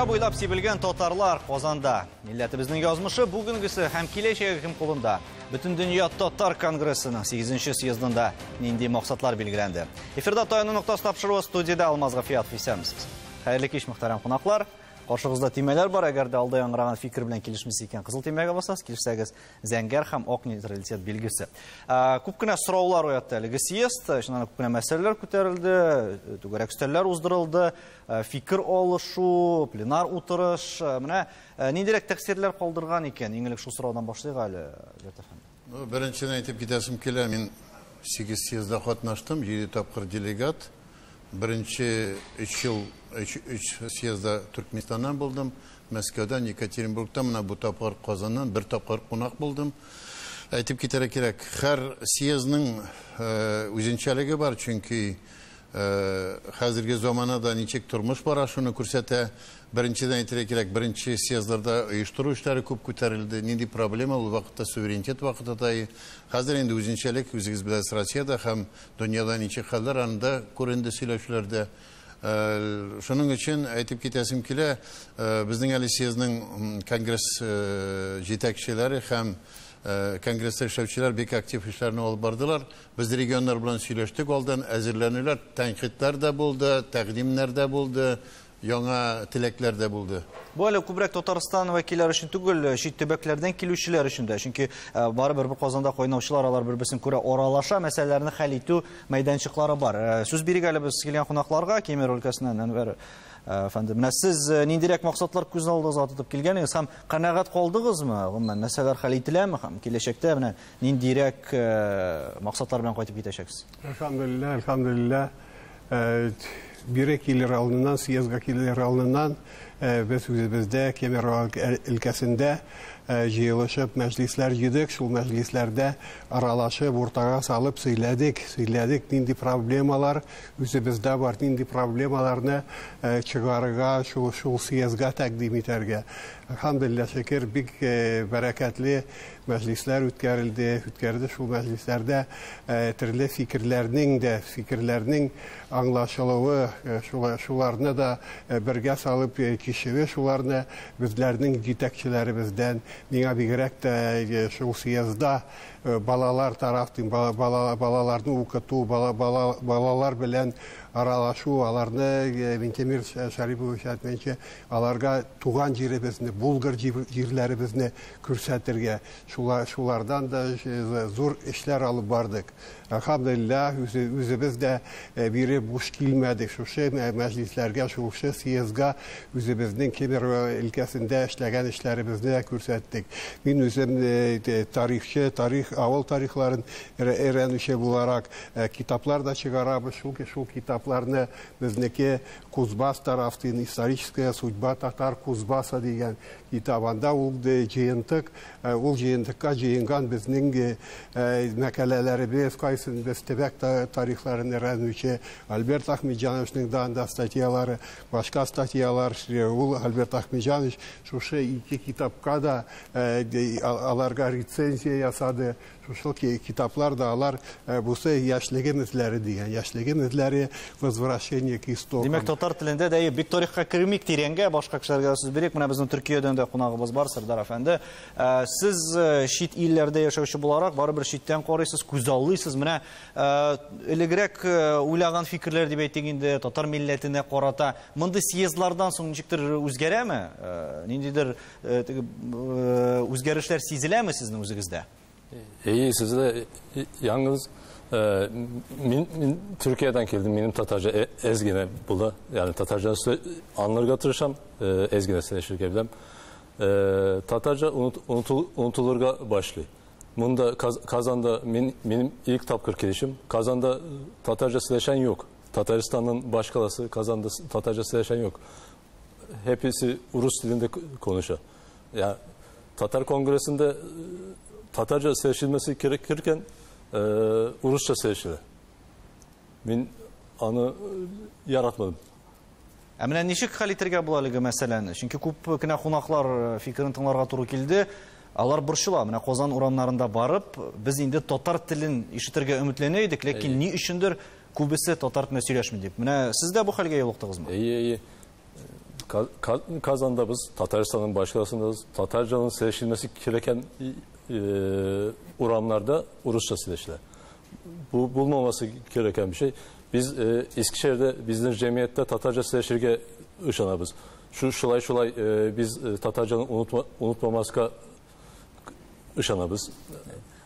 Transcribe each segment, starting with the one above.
Дөнья буйлап сибелгән татарлар Казанда. Милләтебезнең язмышы бүгенгесе һәм киләчәге кем кулында? Бөтендөнья татар конгрессының 8 съездында нинди максатлар билгеләнде? Эфирда Таяну ноктасы тапшыруы, студиядә Алмаз Гафиятов. Исәнмесез. Хәерле кич, мөхтәрәм кунаклар. Каршыгызда төймәләр бар, әгәр дә алда яңгыраган фикер белән килешмисез икән, кызыл төймәгә басасыз, килешсәгез, зәңгәр һәм ак нейтралитет билгесе. Күп кенә сораулар уятты әлеге съезд, чыннан да күп кенә мәсьәләләр күтәрелде, түгәрәк өстәлләр уздырылды, фикер алышу, пленар утырыш. Менә ниндирәк тәэсирләр калдырган икән? Иң элек шул сораудан башлыйк әле, Альберт әфәнде. Ну, беренчедән әйтеп китәсем килә, мин 8 съездда катнаштым, 7 тапкыр делегат. Беренче 3 ел, 3 съездда Төркменистаннан булдым, Мәскәүдән, Екатеринбургтан, менә бу тапкыр Казаннан бер тапкыр кунак булдым. Әйтеп китәргә кирәк, һәр съездның үзенчәлеге бар, чөнки хәзерге заманада ничек тормыш бара, шуны күрсәтә. Беренчедән әйтергә кирәк, беренче съездларда оештыру эшләре күп күтәрелде. Нинди проблема ул вакытта, суверенитет вакыты да. Хәзер инде үзенчәлек, үзегез беләсез, Россиядә һәм дөньяда ничек хәлләр, анда күренде сөйләшүләрдә. Шуның өчен әйтеп китәсем килә, безнең әле съездның конгресс җитәкчеләре һәм конгресста эшләүчеләр бик актив эшләрне алып бардылар. Без регионнар белән сөйләштек алдан, әзерләнүләр, тәнкыйтьләр дә булды, тәкъдимнәр дә булды, яңа теләкләр дә булды. Бу әле күбрәк Татарстан вәкилләре өчен түгел, чит төбәкләрдән килүчеләр өчен дә. Чөнки барыбер бер Казанда кайнаучылар, алар бер-берсен күрә аралаша, мәсьәләләрне хәл итү мәйданчыклары бар. Сүз бирик әле без килгән кунакларга, Кемер өлкәсеннән Әнвәр әфәнде. Менә сез ниндирәк максатлар күз алдыгызга тотып килгәнегез һәм канәгать калдыгызмы? Гомумән, мәсьәләләр хәл ителәме һәм киләчәктә менә ниндирәк максатлар белән кайтып китәчәксез? Әлхәмдүлилләһ, әлхәмдүлилләһ. Бире килер алдыннан, съездга килер алдыннан без үзебездә Кемер өлкәсендә җыелышып мәҗлисләр җыйдык. Шул мәҗлисләрдә аралашып, уртага салып сөйләдек, сөйләдек, нинди проблемалар үзебездә бар, нинди проблемаларны чыгарырга, шул съездга тәкъдим итәргә. Әлхәмдүлилләһ, шөкер, бик бәрәкәтле мәҗлисләр үткәрелде, үткәрде. Шул мәҗлисләрдә төрле фикерләрнең дә, фикерләрнең аңлашылуы, шуларны да бергә салып кичүе, шуларны безләрнең җитәкчеләребездән, миңа бигрәк тә шул съездда балалар тарафтан, балаларны укыту, балалар белән аралашу, аларны Минтимер Шарипович әйтмәенчә, аларга туган җиребезне, булгар җирләребезне күрсәтергә, шулардан да зур эшләр алып бардык. Әлхәмдүлилләһ, үзебез дә бире буш килмәдек. Шушы мәҗлисләргә, шушы съездга үзебезнең Кемер өлкәсендә эшләгән эшләребезне дә күрсәттек. Мин үзем тарихчы, тарих, авыл тарихларын өйрәнүче буларак китаплар да чыгарабыз. Шул китапларны безнеке Кузбасс тарафтан Историческая судьба татар Кузбасса дигән китап. Анда ул җыентык, ул җыентыкка җыенган безнең мәкаләләребез, кайсын без төбәк тарихларын өйрәнүче Альберт Ахмеджановичның да анда статьялары, башка статьялар. Ул Альберт Ахмеджанович шушы ике китапка да аларга рецензия ясады. Шушы китаплар да алар бусы яшьлегем эзләре дигән, яшьлегем эзләре, возвращение к истокам. Димәк, татар телендә дә бик тарихка кермик тирәнгә, башка кешеләргә сүз бирик. Менә безнең Төркиядән дә кунагыбыз бар, Сәрдар әфәнде. Сез чит илләрдә яшәүче буларак, барыбер читтән карыйсыз, күзаллыйсыз. Менә элегрәк уйлаган фикерләр дип әйтик инде, татар милләтенә карата мондый съездлардан соң ничектер үзгәрәме? Ниндидер теге үзгәрешләр сизеләме сезнең үзегездә? İyi, siz de yalnız min Türkiye'den geldim, benim Tatarca ezgine bula. Yani Tatarca anlarga tırışam, ezgine söyleşirken bilem. Tatarca unutulurga başlıyor. Bunda Kazan'da benim ilk tapkır gelişim, Kazan'da Tatarca söyleşen yok. Tataristan'ın başkalası Kazan'da Tatarca söyleşen yok. Hepsi Rus dilinde konuşuyor. Yani Tatar Kongresi'nde Tatarca seçilmesi gerekirken Rusça seçildi. Ben anı yaratmadım. Ә менә ничек хәл итәргә була әлеге мәсьәләне? Чөнки күп кенә кунаклар фикерен тыңларга туры килде. Алар борчыла. Менә Казан урамнарында барып, без инде татар телен ишетергә өметләнә идек, ләкин ни өчендер күбесе татар телендә сөйләшми дип. Менә сез дә бу хәлгә юлыктыгызмы? Әйе, әйе. Kazan'da biz, Tataristan'ın başkasındayız. Tatarcanın seçilmesi gereken uramlarda Rusça seçilir. Bu bulmaması gereken bir şey. Biz Eskişehir'de bizim cemiyette Tatarca seçilge ışanabız. Şu şulay biz Tatarcanın unutmamasına ışanabız.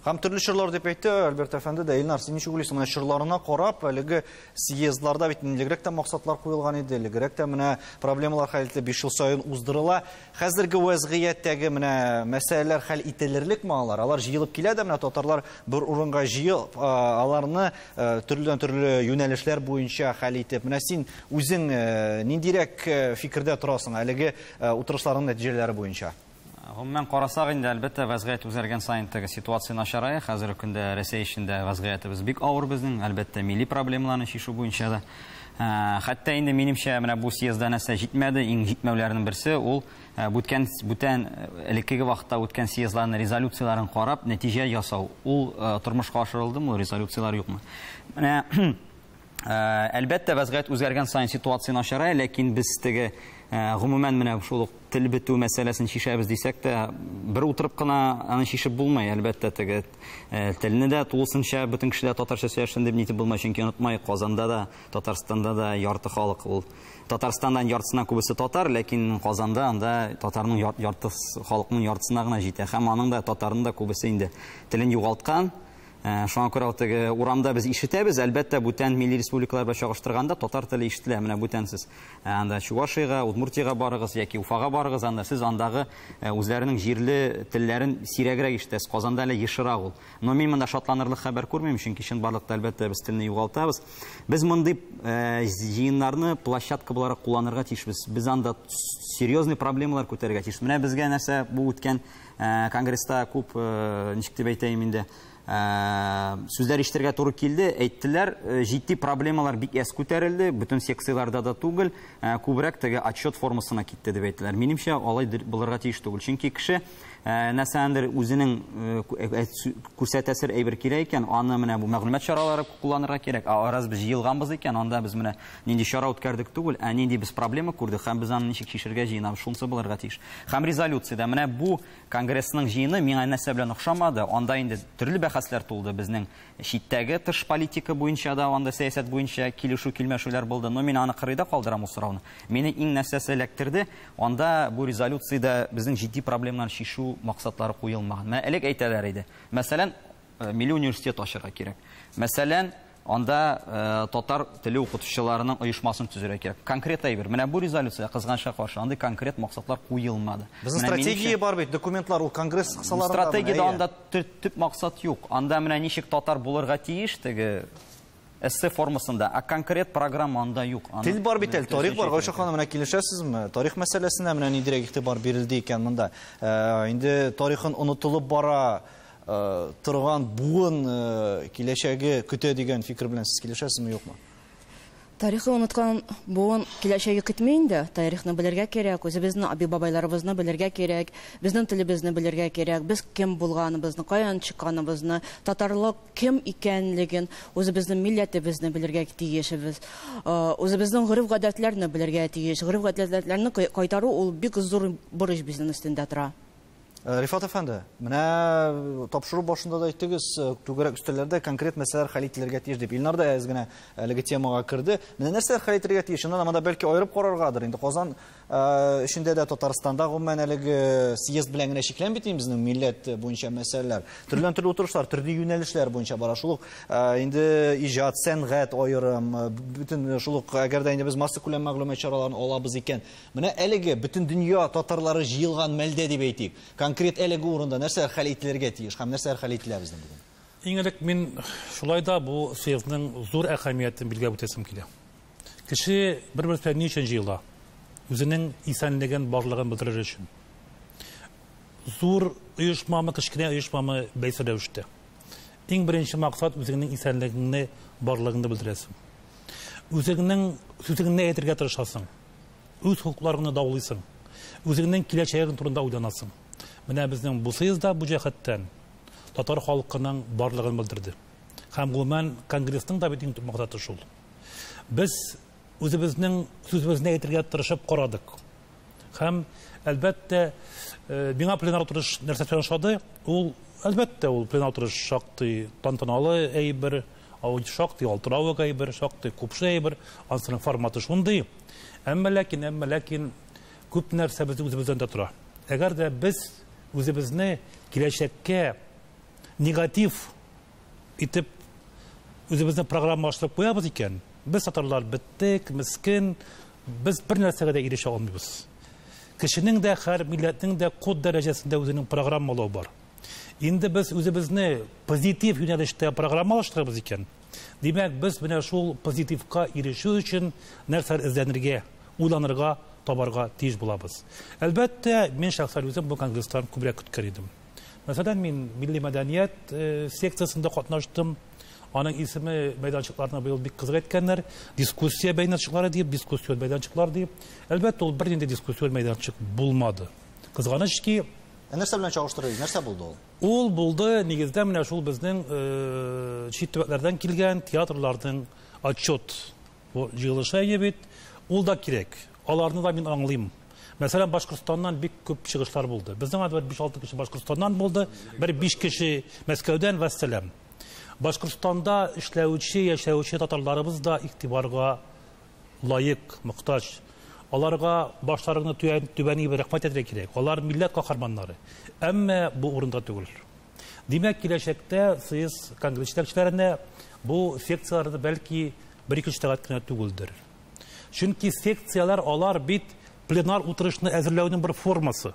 Һәм төрле чорлар дип әйтте Альберт әфәнде дә. Илнар, син ничек уйлыйсың, менә чорларына карап, әлеге съездларда бит элегрәк тә максатлар куелган иде, элегрәк тә менә проблемалар хәл ителеп 5 ел саен уздырыла. Хәзерге вәзгыятьтәге менә мәсьәләләр хәл ителерлекме алар? Алар җыелып килә дә, менә татарлар бер урынга җыелып, аларны төрледән-төрле юнәлешләр буенча хәл итеп. Менә син үзең ниндирәк фикердә торасың әлеге утырышларның нәтиҗәләре буенча? Гомумән карасак инде, әлбәттә, вәзгыять үзгәргән саен теге ситуация начарая. Хәзерге көндә Рәсәй эчендә вәзгыятебез бик авыр безнең, әлбәттә, милли проблемаларны чишү буенча да. Хәтта инде минемчә менә бу съездда нәрсә җитмәде, иң җитмәүләрнең берсе ул бүтән элеккеге вакытта үткән съездларның резолюцияләрен карап нәтиҗә ясау. Ул тормышка ашырылдымы, ул резолюцияләр юкмы? Менә әлбәттә, вәзгыять үзгәргән саен ситуация начарая, ләкин без теге гомумән менә шул ук тел бетү мәсьәләсен чишәбез дисәк тә, бер утырып кына аны чишеп булмый, әлбәттә, теге телне дә тулысынча бөтен кешеләр татарча сөйләшсен дип нитеп булмый, чөнки онытмай, Казанда да, Татарстанда да ярты халык ул. Татарстандан яртысына күбесе татар, ләкин Казанда анда татарның яртысы, халыкның яртысына гына җитә. Һәм аның да, татарның да күбесе инде телен югалткан. Шуңа күрә теге урамда без ишетәбез, әлбәттә, бүтән милли республикалар белән чагыштырганда татар теле ишетелә. Менә бүтәнсез анда Чувашиягә, Удмуртиягә барыгыз яки Уфага барыгыз, анда сез андагы үзләренең җирле телләрен сирәгрәк ишетәсез. Казанда әле ешрак ул. Но мин монда шатланырлык хәбәр күрмим, чөнки чынбарлыкта әлбәттә без телне югалтабыз. Без мондый җыеннарны площадка буларак кулланырга тиешбез. Без анда серьезный проблемалар күтәрергә тиеш. Менә безгә нәрсә бу үткән конгресста күп, ничек дип әйтәем инде, сүзләр ишетергә туры килде, әйттеләр, җитди проблемалар бик әз күтәрелде, бөтен секцияләрдә дә түгел, күбрәк теге отчет формасына китте дип әйттеләр. Минемчә, алай булырга тиеш түгел, чөнки кеше нәрсәндер үзенең күрсәтәсер әйбер кирәк икән, аны менә бу мәгълүмат чаралары кулланырга кирәк. Ә раз без җыелганбыз икән, анда без менә нинди чара үткәрдек түгел, ә нинди без проблема күрдек һәм без аны ничек чишергә җыенабыз, шунысы булырга тиеш. Һәм резолюциядә менә бу конгрессның җыены миңа нәрсә белән охшамады, анда инде төрле бәхәсләр тулды безнең читтәге тыш политика буенча да, анда сәясәт буенча килешү килмәшүләр булды. Но мин аны кырыйда калдырам ул сорауны. Мине иң нәрсәсе эләктерде, анда бу резолюциядә безнең җитди проблемаларны чишү максатлары куелмаган. Менә элек әйтәләр иде. Мәсәлән, милли университет ачырга кирәк. Мәсәлән, анда татар теле укытучыларының оешмасын төзергә кирәк. Конкрет әйбер. Менә бу резолюция кызганычка каршы андый конкрет максатлар куелмады. Безнең стратегия бар бит, документлар ул конгресс кысаларында. Стратегиядә анда төп максат юк. Анда менә ничек татар булырга тиеш теге эссе формасында, а конкрет программа анда юк. Тел бар бит әле, тарих бар. Гайшә ханым, менә килешәсезме? Тарих мәсьәләсенә менә ниндирәк игътибар бирелде икән монда? Инде тарихын онытылып бара торган буын киләчәге көтә дигән фикер белән сез килешәсезме, юкмы? Тарихы оныткан буын киләчәге көтми инде. Тарихны белергә кирәк, үзебезнең әби-бабайларыбызны белергә кирәк, безнең телебезне белергә кирәк, без кем булганыбызны, каян чыкканыбызны, татарлык кем икәнлеген, үзебезнең милләтебезне белергә тиешбез. Үзебезнең гореф-гадәтләрне белергә тиеш. Гореф-гадәтләрне кайтару ул бик зур бурыч безнең өстендә тора. Рифат әфәнде, менә тапшыру башында да әйттегез, түгәрәк өстәлләрдә конкрет мәсьәләләр хәл ителергә тиеш дип. Илнар да әз генә әлеге темага керде. Менә нәрсәләр хәл ителергә тиеш? Чыннан да монда бәлки аерып караргадыр. Инде Казан эчендә дә, Татарстанда гомумән әлеге съезд белән генә чикләнми бит инде безнең милләт буенча мәсьәләләр. Төрледән-төрле утырышлар, төрле юнәлешләр буенча бара. Шул ук инде иҗат, сәнгать аерым, бөтен шул ук әгәр дә инде без массакүләм мәгълүмат чараларын алабыз икән. Менә әлеге бөтен дөнья татарлары җыелган мәлдә дип әйтик. Конкрет әлеге урында нәрсәләр хәл ителергә тиеш һәм нәрсәләр хәл ителә безнең бүген? Иң элек мин шулай да бу съездның зур әһәмиятен билгеләп үтәсем килә. Кеше бер-берсе ни өчен җыела? Үзенең исәнлеген, барлыгын белдерер өчен. Зур оешмамы, кечкенә оешмамы бәйсез рәвештә. Иң беренче максат үзеңнең исәнлегеңне, барлыгыңны белдерәсең. Үзеңнең сүзеңне әйтергә тырышасың. Үз хокукларыңны даулыйсың. Үзеңнең киләчәгең турында уйланасың. Менә безнең бу съездда бу җәһәттән татар халкының барлыгын белдерде. Һәм гомумән конгрессның да бит иң төп максаты шул. Без үзебезнең сүзебезне әйтергә тырышып карадык. Һәм, әлбәттә, миңа пленар утырыш нәрсә белән ошады? Ул, әлбәттә, ул пленар утырыш шактый тантаналы әйбер, шактый ялтыравык әйбер, шактый купшы әйбер, анысының форматы шундый. Әмма ләкин күп нәрсә безнең үзебездән дә тора. Әгәр дә без үзебезне киләчәккә негатив итеп үзебезне программа аштырып куябыз икән, без татарлар беттек, мескен, без бер нәрсәгә дә ирешә алмыйбыз. Кешенең дә, һәр милләтнең дә код дәрәҗәсендә үзенең программалау бар. Инде без үзебезне позитив юнәлештә программалаштырабыз икән, димәк, без менә шул позитивка ирешү өчен нәрсәләр эзләнергә, уйланырга, табарга тиеш булабыз. Әлбәттә, мин шәхсән үзем бу конгресстан күбрәк көткән идем. Мәсәлән, мин милли мәдәният секциясендә катнаштым. Аның исеме мәйданчыкларына быел бик кызык әйткәннәр. Дискуссия мәйданчыклары дип, дискуссион мәйданчыклар дип. Әлбәттә, ул бернинди дискуссион мәйданчык булмады. Кызганыч ки, Нәрсә белән чагыштырыгыз? Нәрсә булды ул? Ул булды, нигездә менә шул безнең чит төбәкләрдән килгән театрларның отчет җыелышы әйе бит. Ул да кирәк. Аларны да мин аңлыйм. Мәсәлән, Башкортстаннан бик күп чыгышлар булды. Безнең анда бер 5-6 кеше Башкортстаннан булды, бер 5 кеше Мәскәүдән, вәссәлам. Башкортстанда эшләүче, яшәүче татарларыбыз да игътибарга лаек, мохтаҗ. Аларга башларыңны түбән иеп рәхмәт әйтергә кирәк. Алар милләт каһарманнары. Әмма бу урында түгел. Димәк, киләчәктә съезд конгресс җитәкчеләренә бу секцияләрне бәлки бер-ике сәгать кенә түгелдер. Чөнки секцияләр алар бит пленар утырышны әзерләүнең бер формасы.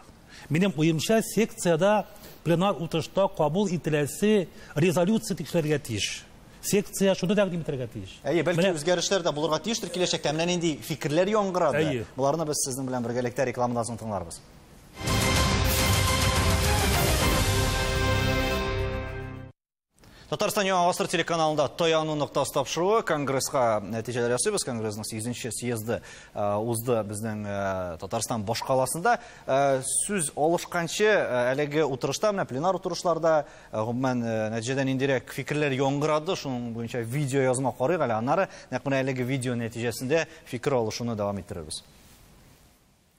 Минем уемча, секциядә пленар утырышта кабул ителәсе резолюция тикшерергә тиеш. Секция шуны тәкъдим итәргә тиеш. Әйе, бәлки үзгәрешләр дә булырга тиештер киләчәктә. Менә нинди фикерләр яңгырады. Боларны без сезнең белән бергәлектә рекламадан соң тыңларбыз. Татарстан Яңа Гасыр телеканалында Таяну ноктасы тапшыруы конгрессқа нәтиҗәләр ясыйбыз. Конгрессның 8-нче съезды узды безнең Татарстан башкаласында. Сүз алышканчы әлеге утырышта, менә пленар утырышларда, гомумән нәтиҗәдә ниндирәк фикерләр яңгырады, шуның буенча видео язма карыйк әле. Аннары нәкъ менә әлеге видео нәтиҗәсендә фикер алышуны дәвам иттерербез.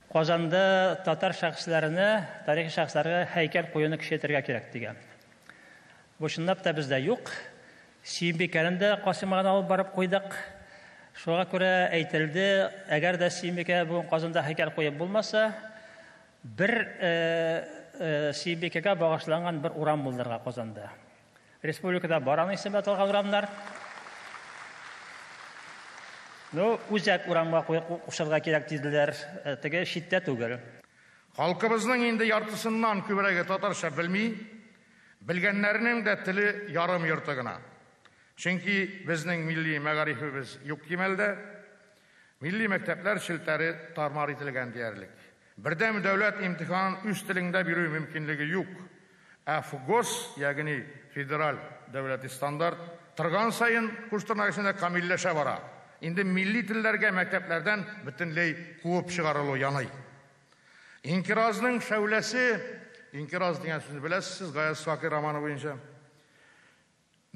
Казанда татар шәхесләренә, тарихи шәхесләргә һәйкәл куюны көчәйтергә кирәк дигән. Бу чынлап та бездә юк. Сөембикәне дә Касыймга алып барып куйдык. Шуңа күрә әйтелде, әгәр дә Сөембикә бүген Казанда һәйкәл куеп булмаса, бер Сөембикәгә багышланган бер урам булдырырга Казанда. Республикада бар аның исеме аталган урамнар. Ну, үзәк урамга кушарга кирәк диделәр, теге читтә түгел. Халкыбызның инде яртысыннан күбрәге татарча белми. Белгәннәренең дә теле ярым йорты гына. Чөнки безнең милли мәгарифебез юк кимәлдә, милли мәктәпләр челтәре тармар ителгән диярлек. Бердәм дәүләт имтиханын үз телеңдә бирү мөмкинлеге юк. Ә ФГОС, ягъни федераль дәүләти стандарт, торган саен куш тырнак эчендә камилләшә бара. Инде милли телләргә мәктәпләрдән бөтенләй куып чыгарылу яный. Инкиразның шәүләсе, инкираз дигән сүзне беләсез, Гаяз Исхакый романы буенча.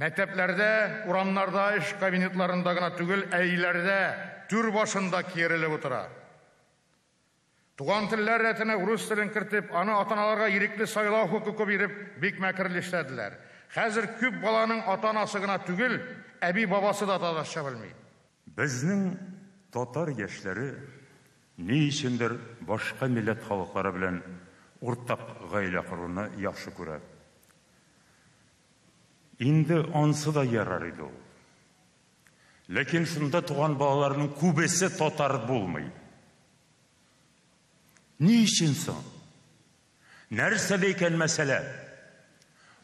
Мәктәпләрдә, урамнарда, эш кабинетларында гына түгел, өйләрдә, түр башында киерелеп утыра. Туган телләр рәтенә урыс телен кертеп, аны ата-аналарга ирекле сайлау хокукы биреп, бик мәкерле эшләделәр. Хәзер күп баланың ата-анасы гына түгел, әби-бабасы да татарча белми. Безнең татар яшьләре ни өчендер башка милләт халыклары белән уртак гаилә коруны яхшы күрә. Инде ансы да ярар иде ул. Ләкин шунда туган балаларның күбесе татар булмый. Ни өчен соң? Нәрсәдә икән мәсьәлә?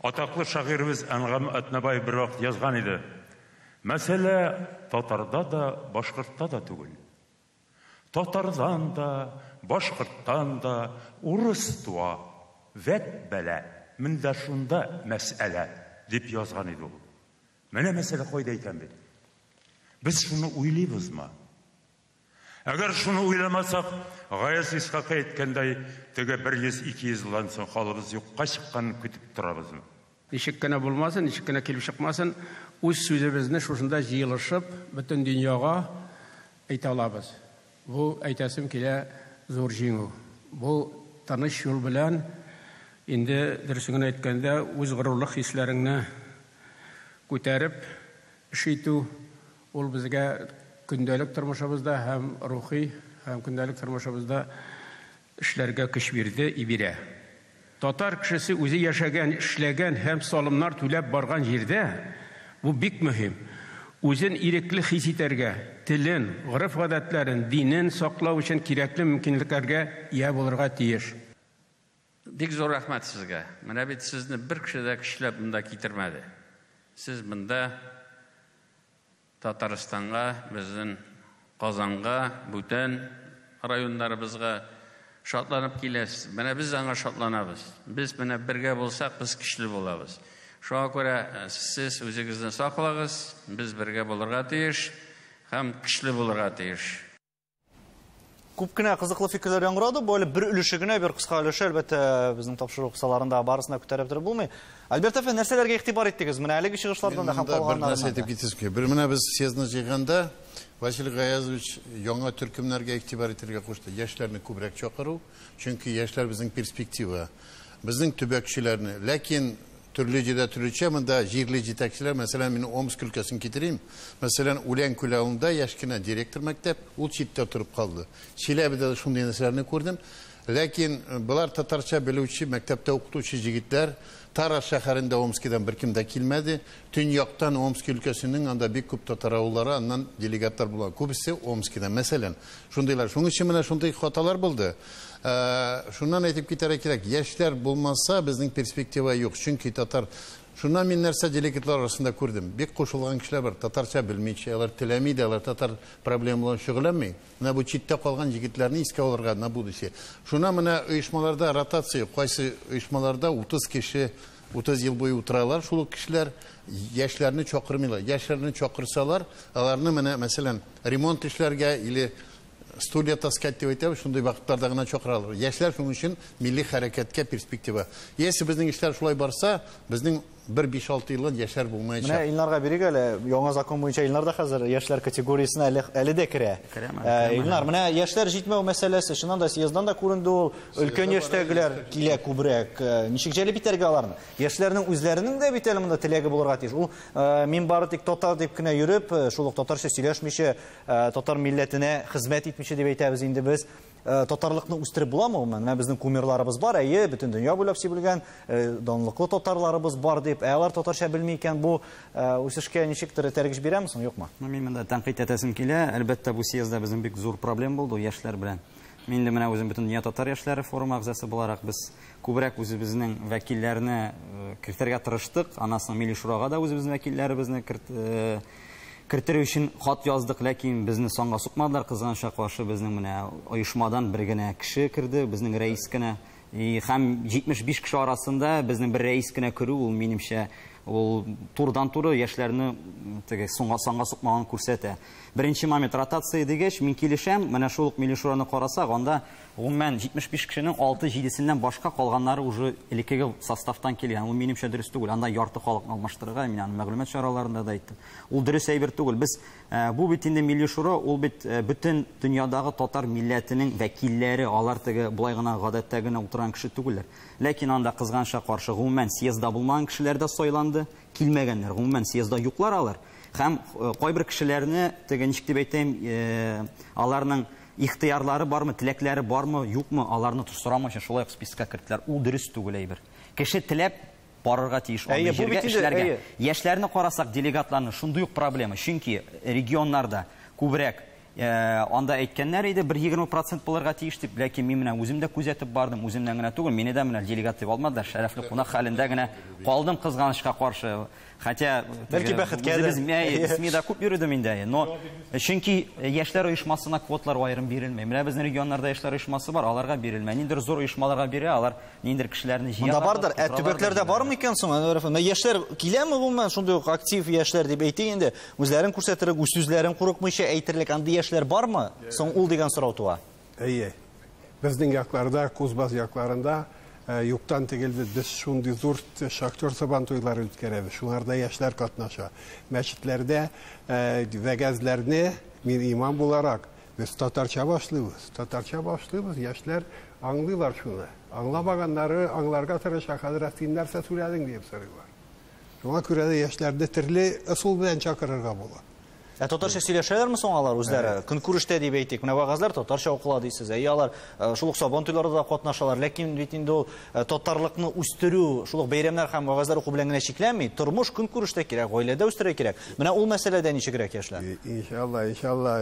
Атаклы шагыйребез Әнгам Атнабаев бер вакыт язган иде. Мәсьәлә татарда да, башкортта да түгел. Татардан да, башкорттан да урыс туа, вәт бәлә, мендә шунда мәсьәлә дип язган иде ул. Менә мәсьәлә кайда икән бит. Без шуны уйлыйбызмы? Әгәр шуны уйламасак, Гаяз Исхакый әйткәндәй, теге бер йөз, ике йөз елдан соң халыбыз юкка чыкканын көтеп торабызмы? Ничек кенә булмасын, ничек кенә килеп чыкмасын, үз сүзебезне шушында җыелышып, бөтен дөньяга әйтә алабыз. Бу әйтәсем килә зур җиңү. Бу тыныч юл белән инде дөресен генә әйткәндә үз горурлык хисләреңне күтәреп эш итү ул безгә көндәлек тормышыбызда һәм рухи һәм көндәлек тормышыбызда эшләргә көч бирде и бирә. Татар кешесе үзе яшәгән, эшләгән һәм салымнар түләп барган җирдә бу бик мөһим. Үзен ирекле хис итәргә, телен, гореф-гадәтләрен, динен саклау өчен кирәкле мөмкинлекләргә ия булырга тиеш. Бик зур рәхмәт сезгә. Менә бит сезне бер кеше дә көчләп монда китермәде. Сез монда Татарстанга, безнең Казанга, бүтән районнарыбызга шатланып киләсез. Менә без аңа шатланабыз. Без менә бергә булсак, без көчле булабыз. Шуңа күрә сез үзегезне саклагыз, без бергә булырга тиеш һәм көчле булырга тиеш. Күп кенә кызыклы фикерләр яңгырады. Бу әле бер өлеше генә, бер кыска өлеше, әлбәттә, безнең тапшыру кысаларында барысын да күтәреп торып булмый. Альберт әфәнде, нәрсәләргә игътибар иттегез? Менә әлеге чыгышлардан да һәм калганнарыннан. Бер нәрсә әйтеп китәсем килә. Бер менә без съездны җыйганда Василий Гаязович яңа төркемнәргә игътибар итәргә кушты. Яшьләрне күбрәк чакыру, чөнки яшьләр безнең перспектива. Безнең төбәкчеләрне, ләкин төрле җирдә төрлечә, монда җирле җитәкчеләр, мәсәлән, мин Омск өлкәсен китерим. Мәсәлән, Үләнкүл авылында яшь кенә директор мәктәп, ул читтә торып калды. Чиләбедә дә шундый нәрсәләрне күрдем. Ләкин болар татарча белүче, мәктәптә укытучы җегетләр. Тара шәһәрендә Омскидан беркем дә килмәде. Төньяктан Омски өлкәсенең анда бик күп татар авыллары, аннан делегатлар була. Күбесе Омскидан, мәсәлән. Шундыйлар. Шуның өчен менә шундый хаталар булды. Шуннан әйтеп китәргә кирәк, яшьләр булмаса, безнең перспектива юк. Чөнки татар. Шуннан мин нәрсә делегатлар арасында күрдем. Бик кушылган кешеләр бар, татарча белмичә, алар теләми дә, алар татар проблемаларын шөгыльләнми. Менә бу читтә калган егетләрне искә алырга на будущее. Шуннан менә оешмаларда ротация, кайсы оешмаларда 30 кеше 30 ел буе утыралар, шул ук кешеләр яшьләрне чакырмыйлар. Яшьләрне чакырсалар, аларны менә, мәсәлән, ремонт эшләргә или стулья таскать дип әйтәбез, шундый вакытларда гына чакыралар. Яшьләр шуның өчен милли хәрәкәткә перспектива. Если безнең эшләр шулай барса, безнең бер 5-6 елдан яшьләр булмаячак. Менә Илнарга бирик әле, яңа закон буенча Илнар да хәзер яшьләр категориясенә әле дә керә. Илнар, менә яшьләр җитмәү мәсьәләсе, чыннан да съезддан да күренде ул, өлкән яшьтәгеләр килә күбрәк. Ничек җәлеп итәргә аларны? Яшьләрнең үзләренең дә бит әле монда теләге булырга тиеш. Ул мин бары тик татар дип кенә йөреп, шул ук татарча сөйләшмичә, татар милләтенә хезмәт итмичә дип әйтәбез инде без. Татарлыкны үстереп буламы гомумән? Менә безнең кумирларыбыз бар, әйе, бөтен дөнья буйлап сибелгән, данлыклы татарларыбыз бар дип, ә алар татарча белми икән, бу үсешкә ничектер этәргеч бирәме соң, юкмы? Мин монда тәнкыйть итәсем килә. Әлбәттә, бу съездда безнең бик зур проблем булды яшьләр белән. Мин инде менә үзем бөтен дөнья татар яшьләре форумы әгъзасы буларак без күбрәк үзебезнең вәкилләрне кертергә тырыштык. Аннан соң Милли Шурага да үзебезнең вәкилләребезне кертер өчен хат яздык, ләкин безне санга сукмадылар. Кызганычка каршы, безнең менә оешмадан бер генә кеше керде, безнең рәис кенә. Һәм 75 кеше арасында безнең бер рәис кенә керү, ул минемчә, ул турыдан-туры яшьләрне теге соңга санга сукмаган күрсәтә. Беренче момент ротация дигәч, мин килешәм, менә шул ук Милли Шураны карасак, анда гомумән 75 кешенең 6-7сеннән башка калганнары уже элеккеге составтан килгән. Ул минемчә дөрес түгел. Анда ярты халыкны алмаштырырга, мин аны мәгълүмат чараларында да әйттем. Ул дөрес әйбер түгел. Без бу бит инде Милли Шура, ул бит бөтен дөньядагы татар милләтенең вәкилләре, алар теге болай гына гадәттә генә утырган кеше түгелләр. Ләкин анда кызганычка каршы гомумән съездда булмаган кешеләр дә сайланды, килмәгәннәр, гомумән съездда юклар алар. Һәм кайбер кешеләрне теге ничек дип әйтәм, аларның ихтыярлары бармы, теләкләре бармы, юкмы, аларны сорамыйча шулай ук спискка керттеләр. Ул дөрес түгел әйбер. Кеше теләп барырга тиеш андый җиргә эшләргә. Яшьләрне карасак, делегатларны шундый ук проблема. Чөнки регионнарда күбрәк анда әйткәннәр иде, бер 20% булырга тиеш дип, ләкин мин менә үзем дә күзәтеп бардым, үземнән генә түгел, мине дә менә делегат дип алмадылар, шәрәфле кунак хәлендә генә калдым кызганычка каршы. Хотя бәлки бәхеткә дә. СМИда күп йөрдем инде, но чөнки яшьләр оешмасына квоталар аерым бирелми. Менә безнең регионнарда яшьләр оешмасы бар, аларга бирелми. Ниндидер зур оешмаларга бирә, алар ниндидер кешеләрне җыя. Монда бардыр. Ә төбәкләрдә бармы икән соң? Әнвәр әфәнде, яшьләр киләме гомумән шундый ук актив яшьләр дип әйтик инде, үзләрен күрсәтерлек, үз сүзләрен курыкмыйча әйтерлек андый яшьләр бармы? Соң ул дигән сорау туа. Әйе. Безнең якларда, Кузбасс якларында юктан түгел без шундый зур шахтер сабан туйлары үткәрәбез. Шуларда яшьләр катнаша. Мәчетләрдә вәгазьләрне мин имам буларак без татарча башлыйбыз. Татарча башлыйбыз, яшьләр Аңлыйлар шуны. Аңламаганнары аңларга тырыша, хәзрәт, син нәрсә сөйләдең дип сорыйлар. Шуңа күрә дә яшьләрне төрле ысул белән чакырырга була. Ә татарча сөйләшәләрме соң алар үзләре? Көнкүрештә дип әйтик. Менә вәгазьләр татарча укыла дисез. Әйе, алар шул ук Сабан туйларында да катнашалар. Ләкин бит инде ул татарлыкны үстерү, шул ук бәйрәмнәр һәм вәгазьләр уку белән генә чикләнми. Тормыш көнкүрештә кирәк, гаиләдә үстерергә кирәк. Менә ул мәсьәләдә ничегрәк яшьләр? Иншалла, иншалла,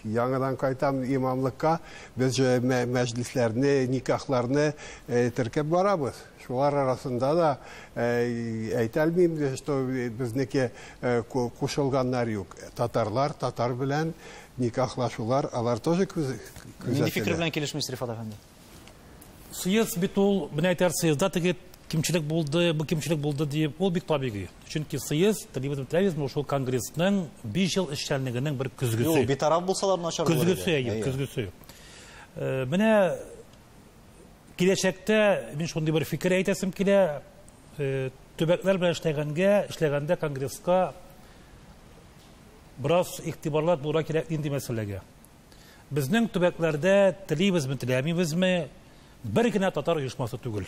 яңадан кайтам имамлыкка. Без мәҗлесләрне, никахларны теркәп барабыз. Шулар арасында да әйтә алмыйм, что безнеке кушылганнар юк. Татарлар, татар белән никахлашулар, алар тоже күзәтелә. Нинди фикер белән килешмисез, Рифат әфәнде? Съезд бит ул, менә әйтәр, съездда теге кимчелек булды, бу кимчелек булды дип, ул бик табигый. Чөнки съезд, телибезме, теләмибезме, шул конгрессның 5 ел эшчәнлегенең бер көзгесе. Юк, битараф булсалар начар булыр иде. Көзгесе, әйе, көзгесе. Менә киләчәктә мин шундый бер фикер әйтәсем килә, төбәкләр белән эшләгәндә конгресска бераз игътибарлар булырга кирәк нинди мәсьәләгә. Безнең төбәкләрдә телибезме, теләмибезме, бер генә татар оешмасы түгел.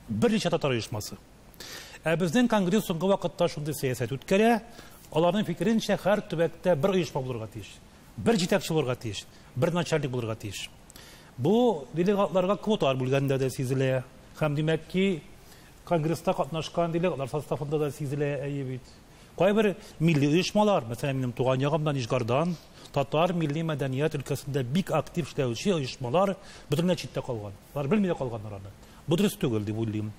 Берничә татар оешмасы. Ә безнең конгресс соңгы вакытта шундый сәясәт үткәрә, аларның фикеренчә һәр төбәктә бер оешма булырга тиеш, бер җитәкче булырга тиеш, бер начальник булырга тиеш. Бу делегатларга квоталар бүлгәндә дә сизелә. Һәм димәк ки, конгресста катнашкан делегатлар составында да сизелә, әйе бит. Кайбер милли оешмалар, мәсәлән, минем туган ягымдан Нижгардан, татар милли мәдәният өлкәсендә бик актив эшләүче оешмалар бөтенләй читтә калган. Алар белми дә калганнар аны. Бу дөрес түгел дип уйлыйм.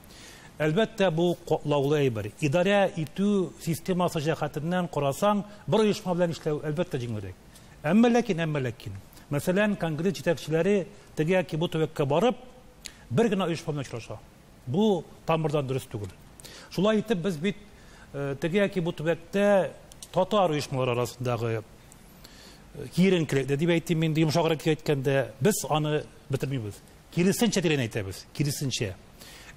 Әлбәттә, бу катлаулы әйбер. Идарә итү системасы җәһәтеннән карасаң, бер оешма белән эшләү әлбәттә җиңелрәк. Әмма ләкин, әмма ләкин. Мәсәлән, конгресс җитәкчеләре теге яки бу төбәккә барып, бер генә оешма белән очраша. Бу тамырдан дөрес түгел. Шулай итеп, без бит теге яки бу төбәктә татар оешмалары арасындагы киеренкелекне дип әйтим инде, йомшаграк әйткәндә, без аны бетермибез. Киресенчә тирән әйтәбез, киресенчә.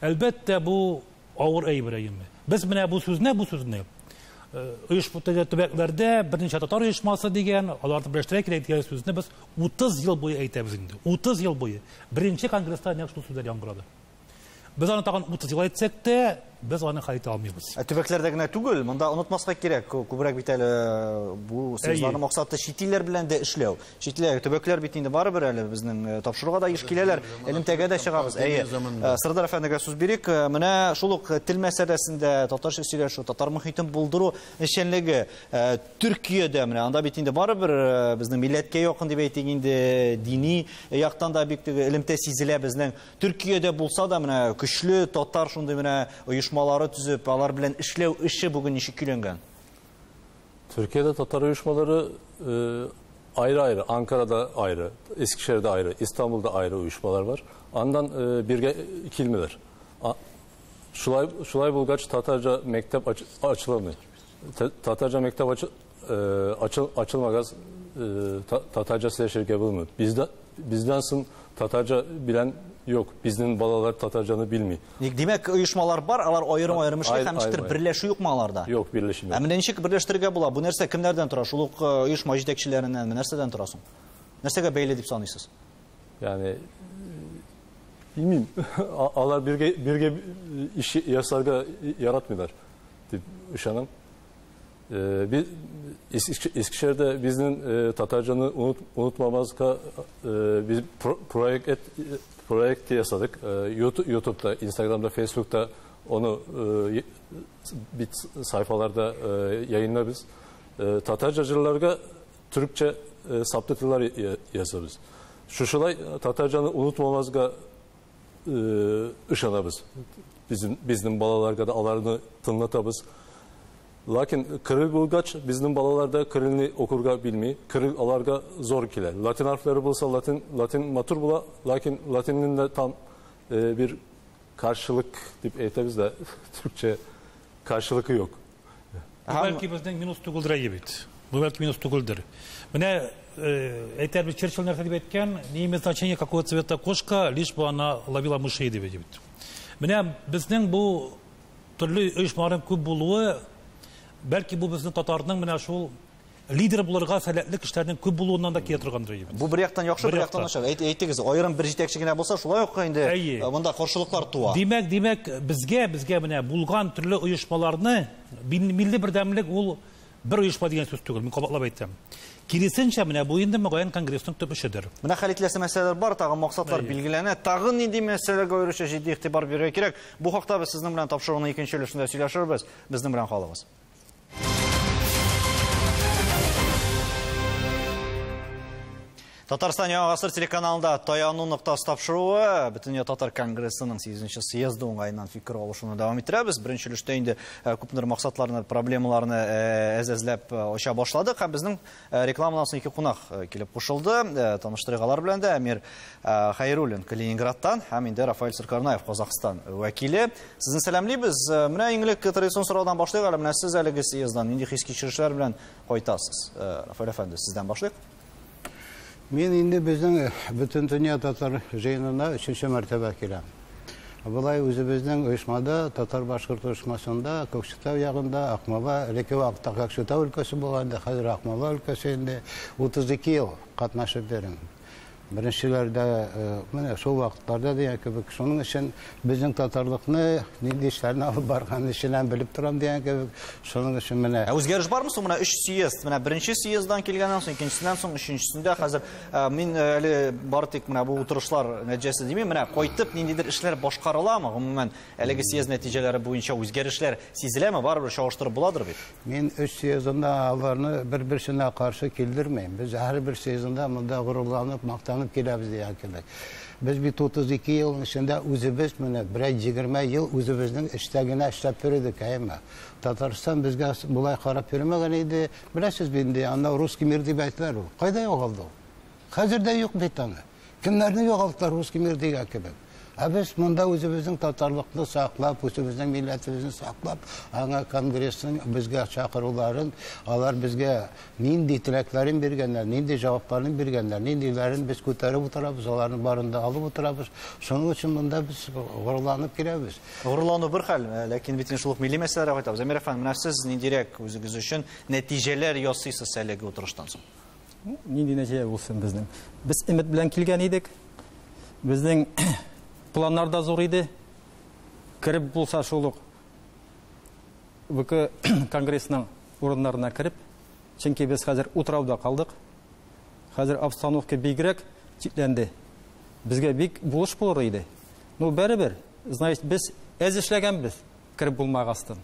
Әлбәттә, бу авыр әйбер әйеме. Без менә бу сүзне, бу сүзне оешма теге төбәкләрдә берничә татар оешмасы дигән, аларны берләштерә кирәк дигән сүзне без 30 ел буе әйтәбез инде. 30 ел буе. Беренче конгресста нәкъ шул сүзләр яңгырады. Без аны тагын 30 ел әйтсәк тә, без аны хәл итә алмыйбыз. Ә төбәкләрдә генә түгел, монда онытмаска кирәк, күбрәк бит әле бу съездларның максаты чит илләр белән дә эшләү. Чит илләр, төбәкләр бит инде барыбер әле безнең тапшыруга да еш киләләр, элемтәгә дә чыгабыз. Әйе, Сырдар әфәндегә сүз бирик. Менә шул ук тел мәсьәләсендә татарча сөйләшү, татар мохитен булдыру эшчәнлеге Төркиядә менә анда бит инде барыбер безнең милләткә якын дип әйтик инде, дини яктан да бик теге элемтә сизелә безнең. Төркиядә булса да менә көчле татар шундый менә оешмалары төзеп, алар белән эшләү эше бүген ничек көйләнгән? Türkiye'de Tatar uyuşmaları ayrı ayrı, Ankara'da ayrı, Eskişehir'de ayrı, İstanbul'da ayrı uyuşmalar var. Andan birge kilmeler. Şulay Bulgaç Tatarca mektep açılamıyor. Tatarca mektep açılmagaz Tatarca seçirge bulmuyor. Bizdensin Tatarca bilen yok. Bizden balalar Tatarcanı bilmiyor. Demek uyuşmalar var, alar ayırım-ayırım işley, һәм ничектер берләшү юкмы аларда? Yok, birleşim yok. Ә менә ничек берләштерергә була? Бу нәрсә кемнәрдән тора? Шул ук оешма җитәкчеләреннән, нәрсәдән тора соң? Нәрсәгә бәйле дип саныйсыз? Bilmiyorum. Alar birge iş yasarga yaratmıyorlar dip ışanım. Biz Eskişehir'de bizden Tatarcanı unutmamazka biz projekt yasadık. YouTube'da, Instagram'da, Facebook'ta onu bir sayfalarda yayınlarız. Tatarcacılarga Türkçe subtitle'lar yazarız. Şuşulay Tatarcanı unutmamazga ışanabız. Bizim balalarga da alarını tınlatabız. Lakin Kiril Bulgaç bizim balalarda Kirilni okurga bilmeyi, Kiril alarga zor kiler. Latin harfleri bulsa Latin matur bula, lakin Latin'in de tam bir karşılık dip eytebiz de Türkçe karşılığı yok. Bu belki bizden minus tuguldur bit. Bu belki minus tuguldur. Mine eyter bir Черчилль нәрсә дип әйткән, не имеет значения какого цвета кошка, лишь бы она ловила мышей дип әйтеп. Менә безнең бу төрле оешмаларның күп булуы, бәлки бу безнең татарның менә шул Лидер булырга сәләтле кешеләрнең күп булуыннан да килә торгандыр. Бу бер яктан яхшы, бер яктан начар. Әйтегез, аерым бер җитәкче генә булса, шулай ук инде монда каршылыклар туа. Димәк, безгә менә булган төрле оешмаларны, милли бердәмлек ул бер оешма дигән сүз түгел, мин кабатлап әйтәм. Киресенчә, менә бу инде мөгаен конгрессның төп эшедер. Менә хәл ителәсе мәсьәләләр бар, тагын максатлар билгеләнә. Тагын нинди мәсьәләләргә аеруча җитди игътибар бирергә кирәк? Бу хакта без сезнең белән тапшыруның икенче өлешендә сөйләшербез. Безнең белән калыгыз. Татарстан Яңа Гасыр телеканалында Таяну ноктасы тапшыруы Бөтендөнья татар конгрессының 8-нче съезды уңаеннан фикер алышуны дәвам иттерәбез. Беренче өлештә инде күпмедер максатларны, проблемаларны әз-әзләп ача башладык һәм безнең рекламадан соң ике кунак килеп кушылды. Таныштырыйк алар белән дә Әмир Хәйруллин Калининградтан һәм инде Рафаэль Сыркарнаев Казахстан вәкиле. Сезне сәламлибез. Менә иң элек традицион сораудан башлыйк әле. Менә сез әлеге съезддан нинди хис-кичерешләр белән кайтасыз? Рафаэль әфәнде, сездән башлыйк. Мин инде безнең Бөтендөнья татар җыенына өченче мәртәбә киләм. Болай үзебезнең оешмада, татар-башкорт оешмасында, Көкшетау ягында, Акмола, элекке вакытта Көкшетау өлкәсе булган инде, хәзер Акмола өлкәсе инде 32 ел катнашып йөрим. Беренчеләрдә, менә шул вакытларда дигән кебек, шуның өчен безнең татарлыкны нинди эшләрне алып барганын эченнән белеп торам дигән кебек, шуның өчен менә. Ә үзгәреш бармы соң? Менә 3 съезд, менә беренче съезддан килгәннән соң, икенчесеннән соң, өченчесендә хәзер мин әле бары тик менә бу утырышлар нәтиҗәсе димим, менә кайтып ниндидер эшләр башкарыламы? Гомумән, әлеге съезд нәтиҗәләре буенча үзгәрешләр сизеләме? Барыбер чагыштырып буладыр бит. Мин 3 съездында аларны бер-берсенә каршы килдермим. Без һәрбер съездында монда горурланып, мактанып киләбез дигән кебек. Без бит 32 ел эчендә үзебез менә берәр 20 ел үзебезнең эштә генә эшләп йөрдек, әйме. Татарстан безгә болай карап йөрмәгән иде. Беләсез бит инде, анда русский мир дип әйтәләр ул. Кайда югалды ул? Хәзер дә юк бит аны. Кемнәрне югалттылар русский мир дигән кебек? Ә без монда үзебезнең татарлыкны саклап, үзебезнең милләтебезне саклап, аңа конгрессның безгә чакыруларын, алар безгә нинди теләкләрен биргәннәр, нинди җавапларын биргәннәр, ниндиләрен без күтәреп утырабыз, аларны барын да алып утырабыз. Шуның өчен монда без горурланып киләбез. Горурлану бер хәл, ләкин бит инде шул ук милли мәсьәләләргә кайтабыз. Әмир әфәнде, менә сез ниндирәк үзегез өчен нәтиҗәләр ясыйсыз әлеге утырыштан соң? Нинди нәтиҗә булсын безнең? Без өмет белән килгән идек. Безнең планнар да зур иде. Кереп булса шул ук ВК конгрессның урыннарына кереп, чөнки без хәзер утрауда калдык. Хәзер обстановка бигрәк чикләнде. Безгә бик булыш булыр иде. Ну, бәребер, значит, без әз эшләгәнбез, кереп булмагастын.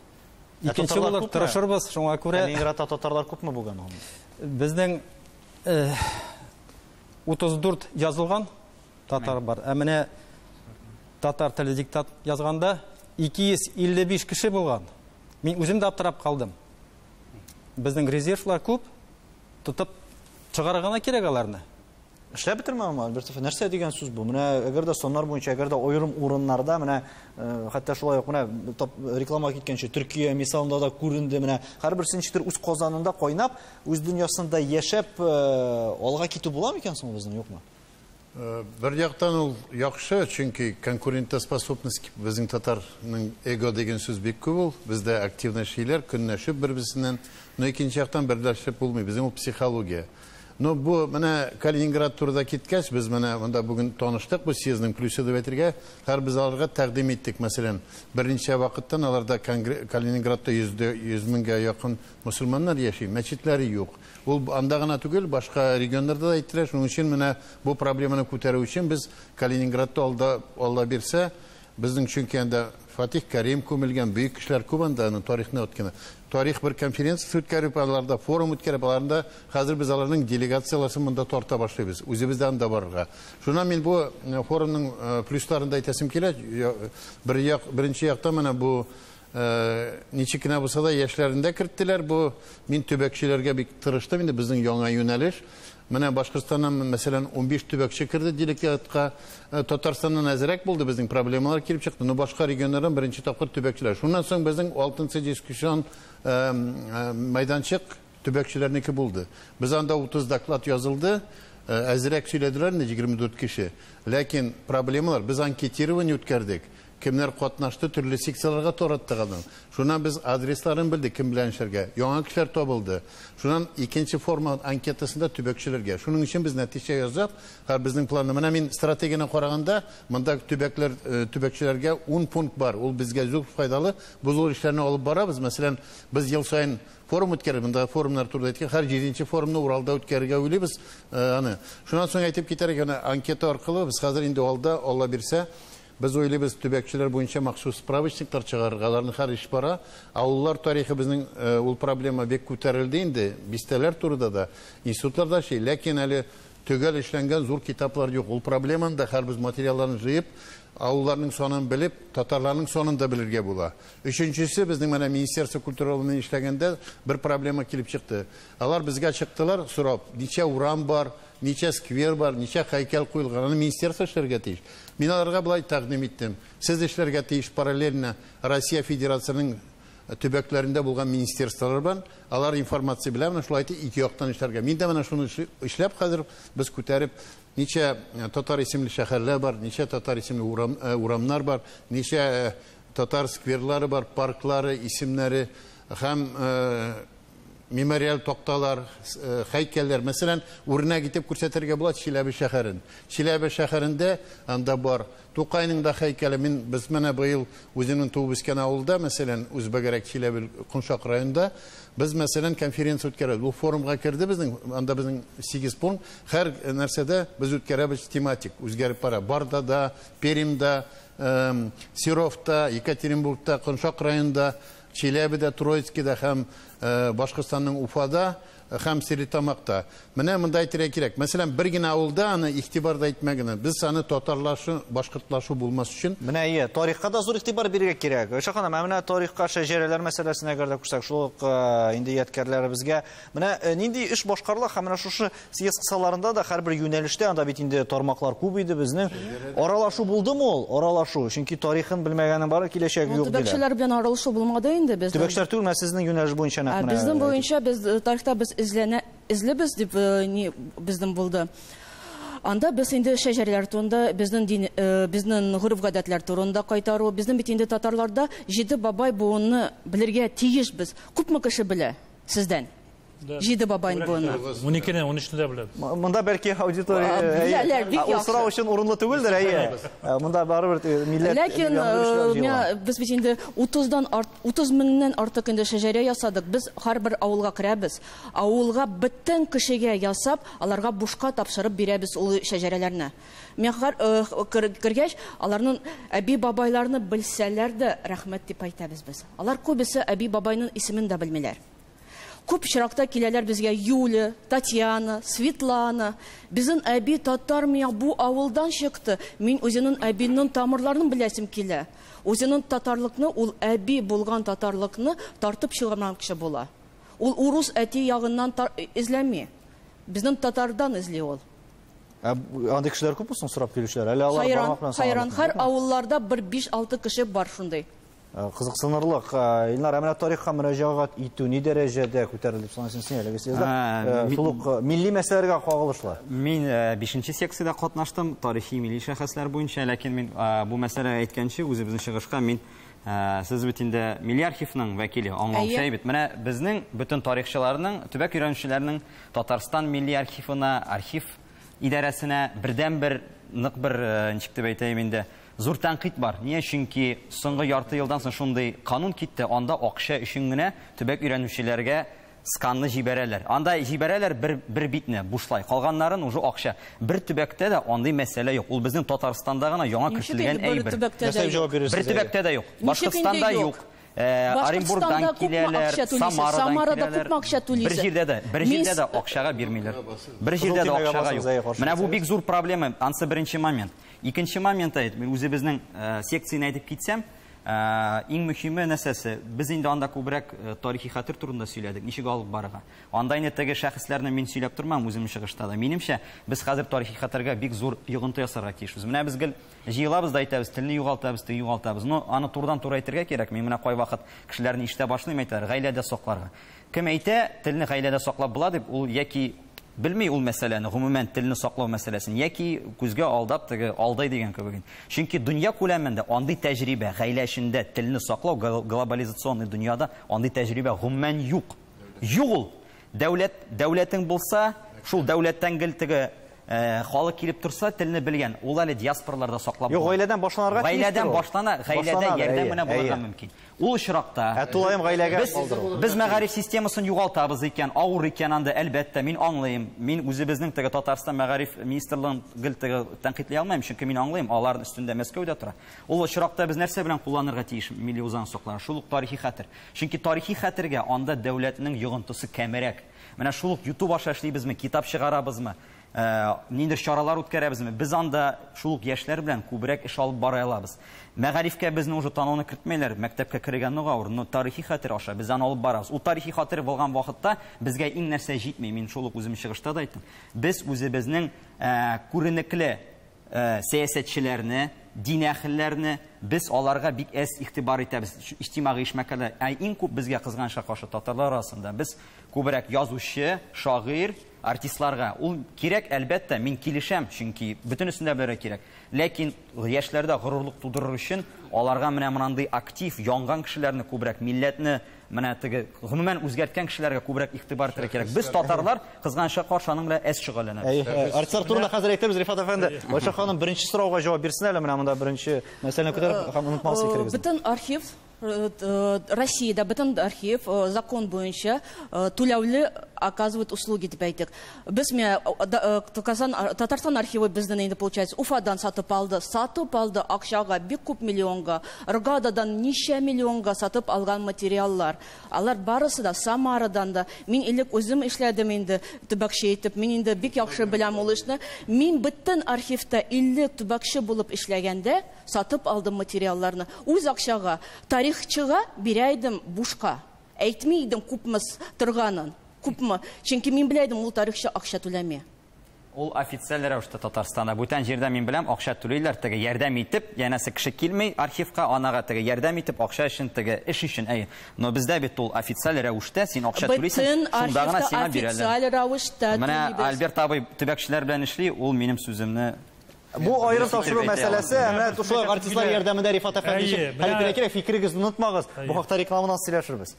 Икенче булыр, тырышырбыз, шуңа күрә. Калининградта татарлар күпме бүген? Безнең 34 язылган татар бар. Ә менә татар теле диктант язганда 255 кеше булган. Мин үзем дә аптырап калдым. Безнең резервлар күп, тотып чыгарырга гына кирәк аларны. Эшләп бетермәме, Альберт әфәнде? Нәрсә дигән сүз бу? Менә әгәр дә саннар буенча, әгәр дә аерым урыннарда, менә хәтта шулай ук менә реклама киткәнче Төркия мисалында да күренде, менә һәрберсе ничектер үз казанында кайнап, үз дөньясында яшәп, алга китү була микән соң безнең, юкмы? Бер яктан ул яхшы, чөнки конкурентоспособность безнең татарның эго дигән сүз бик күп ул. Бездә активный эшлиләр, көнләшеп бер-берсеннән. Но икенче яктан берләшеп булмый, безнең ул психология. Но бу менә Калининград турында киткәч, без менә монда бүген таныштык, бу съездның плюсы дип әйтергә, һәр без аларга тәкъдим иттек, мәсәлән, берничә вакыттан аларда Калининградта йөз меңгә якын мусульманнар яши, мәчетләре юк. Ул анда гына түгел, башка регионнарда да әйттеләр. Шуның өчен менә бу проблеманы күтәрү өчен без Калининградта алда бирсә, безнең чөнки анда Фатих Карим күмелгән, бөек кешеләр күп анда, аның тарихны үткән. Тарих бер конференция үткәреп, аларда форум үткәреп, аларда хәзер без аларның делегацияләрен монда тарта башлыйбыз. Үзебез дә анда барырга. Шуннан мин бу форумның плюсларын да әйтәсем килә. Беренче яктан менә бу ничек кенә булса да яшьләрен дә керттеләр. Бу мин төбәкчеләргә бик тырыштым, инде безнең яңа юнәлеш. Менә Башкортстаннан, мәсәлән, 15 төбәкче керде делегатка. Татарстаннан әзрәк булды, безнең проблемалар килеп чыкты. Но башка регионнардан беренче тапкыр төбәкчеләр. Шуннан соң безнең 6-нчы дискуссион мәйданчык төбәкчеләрнеке булды. Без анда 30 доклад язылды. Әзрәк сөйләделәр инде 24 кеше. Ләкин проблемалар, без анкетирование үткәрдек. Кемнәр катнашты, төрле секцияләргә тараттык аны. Шуннан без адресларын белдек, кем белән эшләргә. Яңа кешеләр табылды. Шуннан икенче форма анкетасында төбәкчеләргә. Шуның өчен без нәтиҗә ясап, һәр безнең планны. Менә мин стратегияне караганда, монда төбәкләр, төбәкчеләргә 10 пункт бар. Ул безгә зур файдалы. Бу зур эшләрне алып барабыз. Мәсәлән, без ел саен форум үткәрәбез. Монда форумнар турында әйткән, һәр 7-нче форумны Уралда үткәрергә уйлыйбыз. Аны. Шуннан соң әйтеп китәргә, менә анкета аркылы без хәзер инде алда, Алла бирсә, без уйлыйбыз төбәкчеләр буенча махсус справочниклар чыгарырга, аларның һәр эш бара. Авыллар тарихы безнең ул проблема бик күтәрелде инде, бистәләр турында да, институтларда ши, ләкин әле төгәл эшләнгән зур китаплар юк. Ул проблеманы да һәр без материалларын җыеп, авылларның санын белеп, татарларның санын да белергә була. Өченчесе, безнең менә Министерство культуры белән эшләгәндә бер проблема килеп чыкты. Алар безгә чыктылар, сорап, ничә урам бар, ничә сквер бар, ничә һәйкәл куелган, аны министерство эшләргә тиеш. Мин аларга былай тәкъдим иттем. Сез эшләргә тиеш параллельно Россия Федерациясенең төбәкләрендә булган министерстволар бар. Алар информация белән менә шулай итеп ике яктан эшләргә. Мин дә менә шуны эшләп хәзер без күтәреп ничә татар исемле шәһәрләр бар, ничә татар исемле урамнар бар, ничә татар скверлары бар, парклары, исемнәре һәм мемориаль такталар, һәйкәлләр. Мәсәлән, үрнәк итеп күрсәтергә була Чиләбе шәһәрен. Чиләбе шәһәрендә анда бар Тукайның да һәйкәле. Мин без менә быел үземнең туып үскән авылда, мәсәлән, Үзбәгәрәк Чиләбе Коншак районында без мәсәлән конференция үткәрәбез. Бу форумга керде безнең, анда безнең 8 пункт. Һәр нәрсәдә без үткәрәбез тематик, үзгәреп бара. Бардада, Пермьдә, Серовта, Екатеринбургта, Коншак районында, Чиләбедә, Троицкида һәм Башкортстанның Уфада һәм Стерлитамакта. Менә монда әйтергә кирәк. Мәсәлән, бер генә авылда аны игътибар да итмәгән. Без аны татарлашу, башкортлашу булмас өчен. Менә ие, тарихка да зур игътибар бирергә кирәк. Гайшә ханым, ә менә тарихка шәҗәрәләр мәсьәләсенә әгәр дә күрсәк, шул ук инде ядкәрләребезгә менә нинди эш башкарыла һәм менә шушы съезд кысаларында да һәрбер юнәлештә анда бит инде тармаклар күп иде безнең. Аралашу булдымы ул? Аралашу. Чөнки тарихын белмәгәнең бар, киләчәге юк диләр. Төбәкчеләр белән аралашу булмады инде безнең. Төбәкчеләр түгел, менә сезнең юнәлеш буенча нәкъ менә. Безнең буенча без тарихта без эзлибез дип ни безнең булды. Анда без инде шәҗәрәләр турында, безнең дин, безнең гореф-гадәтләр турында кайтару, безнең бит инде татарларда җиде бабай буынны белергә тиеш без. Күпме кеше белә сездән? Җиде бабай буыны. 12-не, 13-не дә беләбез. Монда бәлки аудитория, Беләләр, бик ул яхшы. сорау өчен урынлы түгелдер, әйе. Монда барыбер милләт Ләкин, без бит инде 30 меңнән артык инде шәҗәрә ясадык. Без һәрбер авылга керәбез. Авылга бөтен кешегә ясап, аларга бушка тапшырып бирәбез ул шәҗәрәләрне. Мин кергәч, аларның әби бабайларны белсәләр дә рәхмәт дип әйтәбез без. Алар күбесе әби бабайның исемен дә белмиләр. Күп очракта киләләр безгә Юля, Татьяна, Светлана. Безнең әби татар миңа бу авылдан чыкты. Мин үзенең әбинең тамырларын беләсем килә. Үзенең татарлыкны, ул әби булган татарлыкны тартып чыгарган кеше була. Ул урыс әти ягыннан эзләми. Безнең татардан эзли ул. Ә андый кешеләр күпме соң сорап килүчеләр? Әллә алар Хайран, бармак белән хайран. санарлык Һәр түгелме? авылларда бер биш-алты кеше бар шундый. Кызыксынырлык. Илнар, ә менә тарихка мөрәҗәгать итү ни дәрәҗәдә күтәрелде дип саныйсың син әлеге съездда? Шул ук милли мәсьәләләргә кагылышлы. Мин 5нче секциядә катнаштым, тарихи милли шәхесләр буенча, ләкин мин бу мәсьәләгә әйткәнче, үзебезнең чыгышка мин, сез бит инде Милли архивның вәкиле, аңлаучы Әйе. бит. Менә безнең бөтен тарихчыларның, төбәк өйрәнүчеләрнең Татарстан Милли архивына, архив идарәсенә бердән-бер нык бер ничек дип әйтәем инде, зур тәнкыйть бар. Ни өчен? Чөнки соңгы ярты елдан соң шундый канун китте, анда акча өчен генә төбәк өйрәнүчеләргә сканны җибәрәләр. Анда җибәрәләр бер битне бушлай, калганнарын уже акча. Бер төбәктә дә андый мәсьәлә юк. Ул безнең Татарстанда гына яңа Ничек кертелгән инде бер әйбер. төбәктә дә Нәрсә юк? җавап бирерсез, Бер төбәктә дә юк. Ничек инде Башкортстанда юк? юк. Оренбургтан Башкортстанда күпме киләләр, акча түлисез? Самарадан Самарада киләләр. күпме акча Бер түлисез? җирдә дә, бер Мин җирдә дә акчага бирмиләр. Бер Кызыл җирдә дә төймәгә акчага басыгыз, юк. әйе, каршы Менә бу килсәгез. бик зур проблема. Ансы беренче момент. Икенче момент әйт, мин үзебезнең секцияне әйтеп китсәм, иң мөһиме нәрсәсе, без инде анда күбрәк тарихи хәтер турында сөйләдек, ничек алып барырга. Анда инде теге шәхесләрне мин сөйләп тормам үземнең чыгышта да. Минемчә, без хәзер тарихи хәтергә бик зур йогынты ясарга тиешбез. Менә без гел җыелабыз да әйтәбез, телне югалтабыз, телне югалтабыз. Но аны турыдан-туры әйтергә кирәк. Мин менә кайвакыт кешеләрне ишетә башлыйм, әйтәләр, гаиләдә сакларга. Кем әйтә, телне гаиләдә саклап була дип, ул яки Белми ул мәсьәләне, гомумән телне саклау мәсьәләсен, яки күзгә алдап теге алдай дигән кебек. Чөнки дөнья күләмендә андый тәҗрибә, гаилә эчендә телне саклау глобализационный дөньяда андый тәҗрибә гомумән юк. Юк ул. Дәүләт, дәүләтең булса, шул дәүләттән гел теге халык килеп торса, телне белгән, ул әле диаспораларда саклап Юк, гаиләдән башланырга тиеш. Гаиләдән башлана, гаиләдә ярдәм менә булырга мөмкин. Ул очракта Ә тулаем гаиләгә калдыру. Без мәгариф системасын югалтабыз икән, авыр икән анда, әлбәттә, мин аңлыйм. Мин үзебезнең теге Татарстан мәгариф министрлыгын гел теге тәнкыйтьли алмыйм, чөнки мин аңлыйм, аларның өстендә Мәскәүдә тора. Ул очракта без нәрсә белән кулланырга тиеш милли үзаң сакларга? Шул ук тарихи хәтер. Чөнки тарихи хәтергә анда дәүләтнең йогынтысы кәмрәк. Менә шул ук YouTube аша эшлибезме, китап чыгарабызмы, ниндер чаралар үткәрәбезме? Без анда шул ук яшьләр белән күбрәк эш алып бара алабыз. Мәгарифкә безне уже танауны кертмәйләр, мәктәпкә кергән нык авыр, но тарихи хәтер аша без аны алып барабыз. Ул тарихи хәтер булган вакытта безгә иң нәрсә җитми, мин шул ук үзем чыгышта да әйттем. Без үзебезнең күренекле сәясәтчеләрне, дин әһелләрне, без аларга бик әз игътибар итәбез. Иҗтимагый эшмәкәрләр, ә иң күп безгә кызганычка каршы татарлар арасында без күбрәк язучы, шагыйрь, артистларга. Ул кирәк, әлбәттә, мин килешәм, чөнки бөтенесен дә белергә кирәк. Ләкин яшьләрдә горурлык тудырыр өчен аларга менә мондый актив, янган кешеләрне күбрәк, милләтне менә теге гомумән үзгәрткән кешеләргә күбрәк игътибар итәргә кирәк. Без татарлар кызганычка каршы аның белән әз шөгыльләнәбез. Артистлар турында хәзер әйтәбез, Рифат әфәнде. Гайшә ханым беренче сорауга җавап бирсен әле, менә монда беренче мәсьәләне күтәреп һәм онытмагыз фикерегезне. Бөтен архив Россиядә бөтен архив закон буенча түләүле оказывает услуги дип әйтик. Без менә Казан Татарстан архивы безнең инде получается Уфадан сатып алды, сатып алды акчага бик күп миллионга, Ргададан ничә миллионга сатып алган материаллар. Алар барысы да Самарадан да. Мин элек үзем эшләдем инде төбәкче итеп, мин инде бик яхшы беләм ул эшне. Мин бөтен архивта 50 төбәкче булып эшләгәндә сатып алдым материалларны. Үз акчага, тарихчыга бирә идем бушка. Әйтми идем күпме торганын, күпме. Чөнки мин белә идем, ул тарихчы акча түләми. Ул официаль рәвештә Татарстанда. Бүтән җирдә мин беләм, акча түлиләр, теге ярдәм итеп, янәсе кеше килми архивка, анага теге ярдәм итеп, акча өчен, теге эш өчен. Әй, но бездә бит ул официаль рәвештә, син акча түлисең, шунда гына сиңа бирәләр. Официаль рәвештә Менә Альберт абый төбәкчеләр белән эшли, ул минем сүземне Бу аерым тапшыру мәсьәләсе, менә шулай артистлар ярдәмендә Рифат әфәнде хәл итәргә кирәк, фикерегезне онытмагыз. Бу хакта рекламадан сөйләшербез.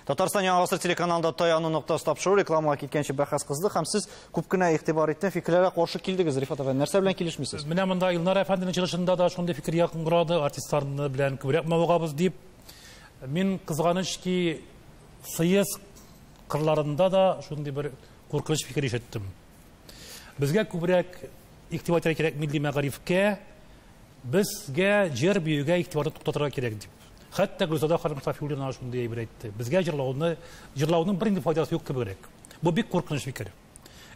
Татарстан Яңа Гасыр телеканалында таяну ноктасы тапшыру рекламага киткәнче бәхәс кызды һәм сез күп кенә игътибар иттем фикерләргә каршы килдегез, Рифат әфәнде. Нәрсә белән килешмисез? Менә монда Илнар әфәнденең чыгышында да шундый фикер яңгырады, артистларны белән күбрәк мавыгабыз дип. Мин кызганыч ки, съезд кырларында да шундый бер куркыныч фикер ишеттем. Безгә күбрәк игътибар итәргә кирәк милли мәгарифкә, безгә җыр биюгә игътибарны туктатырга кирәк дип. Хәтта Гөлзада ханым Сафиуллина шундый әйбер әйтте. Безгә җырлауның бернинди файдасы юк кебегрәк. Бу бик куркыныч фикер.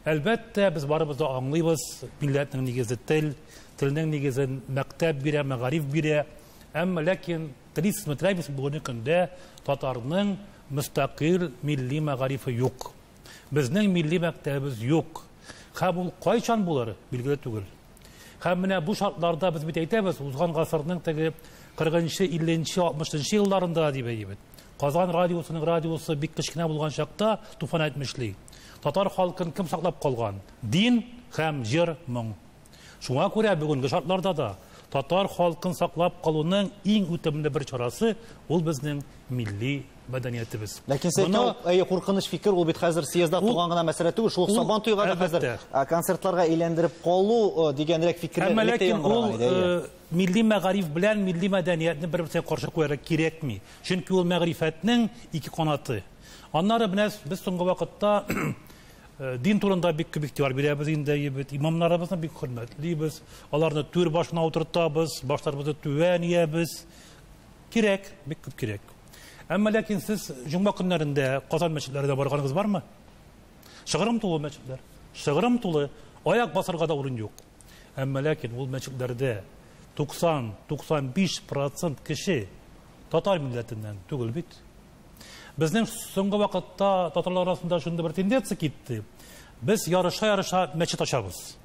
Әлбәттә, без барыбыз да аңлыйбыз, милләтнең нигезе тел, телнең нигезен мәктәп бирә, мәгариф бирә. Әмма ләкин телисезме, теләмисезме, бүгенге көндә татарның мөстәкыйль милли мәгарифе юк. Безнең милли мәктәбебез юк. Һәм ул кайчан булыр, билгеле түгел. Һәм менә бу шартларда без бит әйтәбез, узган гасырның теге 40-нчы, 50-нче, 60-нчы елларында дип әйтәбез. Казан радиосының радиосы бик кечкенә булган чакта Туфан әйтмешли. Татар халкын кем саклап калган? Дин һәм җыр моң. Шуңа күрә бүгенге шартларда да татар халкын саклап калуның иң үтемле бер чарасы ул безнең милли мәдәниятебез. Ләкин сез әйе, куркыныч фикер ул бит хәзер съездда туган гына мәсьәлә түгел, шул Сабан туйга да хәзер концертларга әйләндереп калу дигәнрәк фикерләр элек тә яңгыраган иде. Ул милли мәгариф белән милли мәдәниятне бер-берсенә каршы куярга кирәкми. Чөнки ул мәгърифәтнең ике канаты. Аннары менә без соңгы вакытта дин турында бик күп игътибар бирәбез инде, бит имамнарыбызны бик хөрмәтлибез, аларны түр башына утыртабыз, башларыбызны түбән иябез. Кирәк, бик күп кирәк. Әмма ләкин сез җомга көннәрендә Казан мәчетләренә барганыгыз бармы? Шыгрым тулы мәчетләр, шыгрым тулы, аяк басарга да урын юк. Әмма ләкин ул мәчетләрдә 90-95% кеше татар милләтеннән түгел бит. Безнең соңгы вакытта татарлар арасында шундый бер тенденция китте. Без ярыша-ярыша мәчет ачабыз.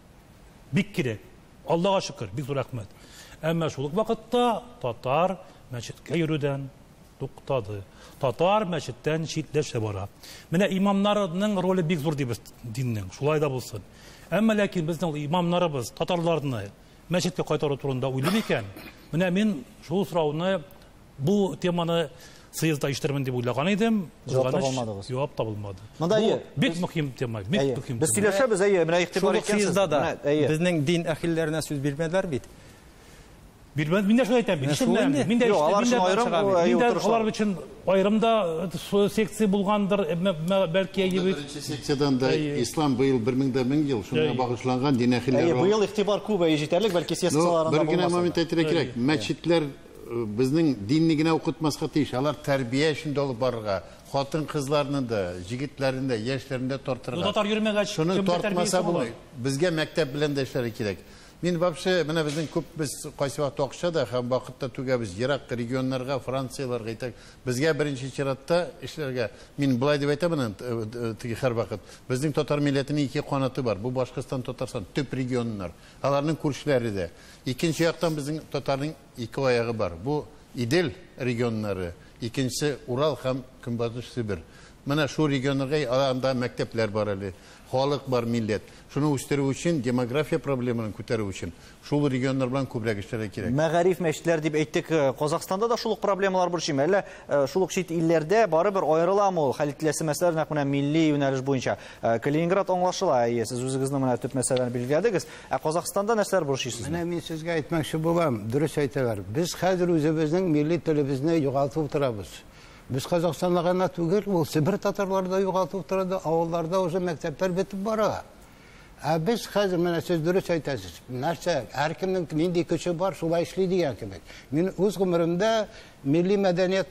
Бик кирәк. Аллага шөкер, бик зур рәхмәт. Әмма шул ук вакытта татар мәчеткә йөрүдән туктады. Татар мәчеттән читләшә бара. Менә имамнарның роле бик зур дибез диннең, шулай да булсын. Әмма ләкин безнең имамнарыбыз татарларны мәчеткә кайтару турында уйлый микән? Менә мин шул сорауны, бу теманы съездда ишетермен дип уйлаган идем. Җавап табылмадыгыз. Җавап табылмады. Монда Бу бик мөһим тема, бик мөһим. Без сөйләшәбез, әйе, менә игътибар Шул ук иткәнсез. съездда да Менә, әйе. безнең дин әһелләренә сүз бирмәделәр бит. Бирмәд, мин дә шулай әйтәм. Менә шул Ишетмәдем. инде. Мин дә Юк, ишеттем, алар мин дә өчен аерым, чыгам. ул, әйе, Мин дә утырышлар. алар өчен аерым да секция булгандыр, бәлки әйе бит. Беренче секциядан да ислам быел 1000 ел шуңа багышланган дин әһелләре. Әйе, быел игътибар күп, әйе, җитәрлек, бәлки съезд Ну, кысаларында бер генә булмаса да. момент әйтергә кирәк. Мәчетләр безнең динне генә укытмаска тиеш. Алар тәрбия өчен дә алып барырга, хатын-кызларны да, җегетләрне дә, яшьләрне дә тартырга. Ну, татар йөрмәгәч, Шуны кемгә тартмаса тәрбиясе була? булмый. Безгә мәктәп белән дә эшләргә кирәк. Мин вообще, менә безнең күп без кайсы вакытта акча да һәм вакытта түгәбез ерак регионнарга, Францияләргә итәк. Безгә беренче чиратта эшләргә. Мин былай дип әйтәм, менә, теге һәрвакыт. Безнең татар милләтенең ике канаты бар. Бу Башкортстан, Татарстан, төп регионнар. Аларның күршеләре дә. Икенче яктан безнең татарның ике аягы бар. Бу Идел регионнары, икенчесе Урал һәм Көнбатыш Себер. Менә шул регионнарга анда мәктәпләр бар әле. Халык бар, милләт. Шуны үстерү өчен, демография проблемын күтәрү өчен шул регионнар белән күбрәк эшләргә кирәк. Мәгариф мәчетләр дип әйттек, Казахстанда да шул ук проблемалар борчыймы? Әллә шул ук чит илләрдә барыбер аерыламы ул хәл ителәсе мәсьәләләр нәкъ менә милли юнәлеш буенча? Калининград аңлашыла, әйе, сез үзегезнең менә төп мәсьәләне билгеләдегез. Ә Казахстанда нәрсәләр борчыйсыз? Менә мин сезгә әйтмәкче булам, дөрес әйтәләр. Без хәзер үзебезнең милли телебезне югалтып торабыз. Без Казахстанда гына түгел, ул Себер татарлары да югалтып тора, авылларда уже мәктәпләр бетеп бара. Ә без хәзер менә сез дөрес әйтәсез. Нәрсә, һәркемнең нинди көче бар, шулай эшли дигән кебек. Мин үз гомеремдә милли мәдәният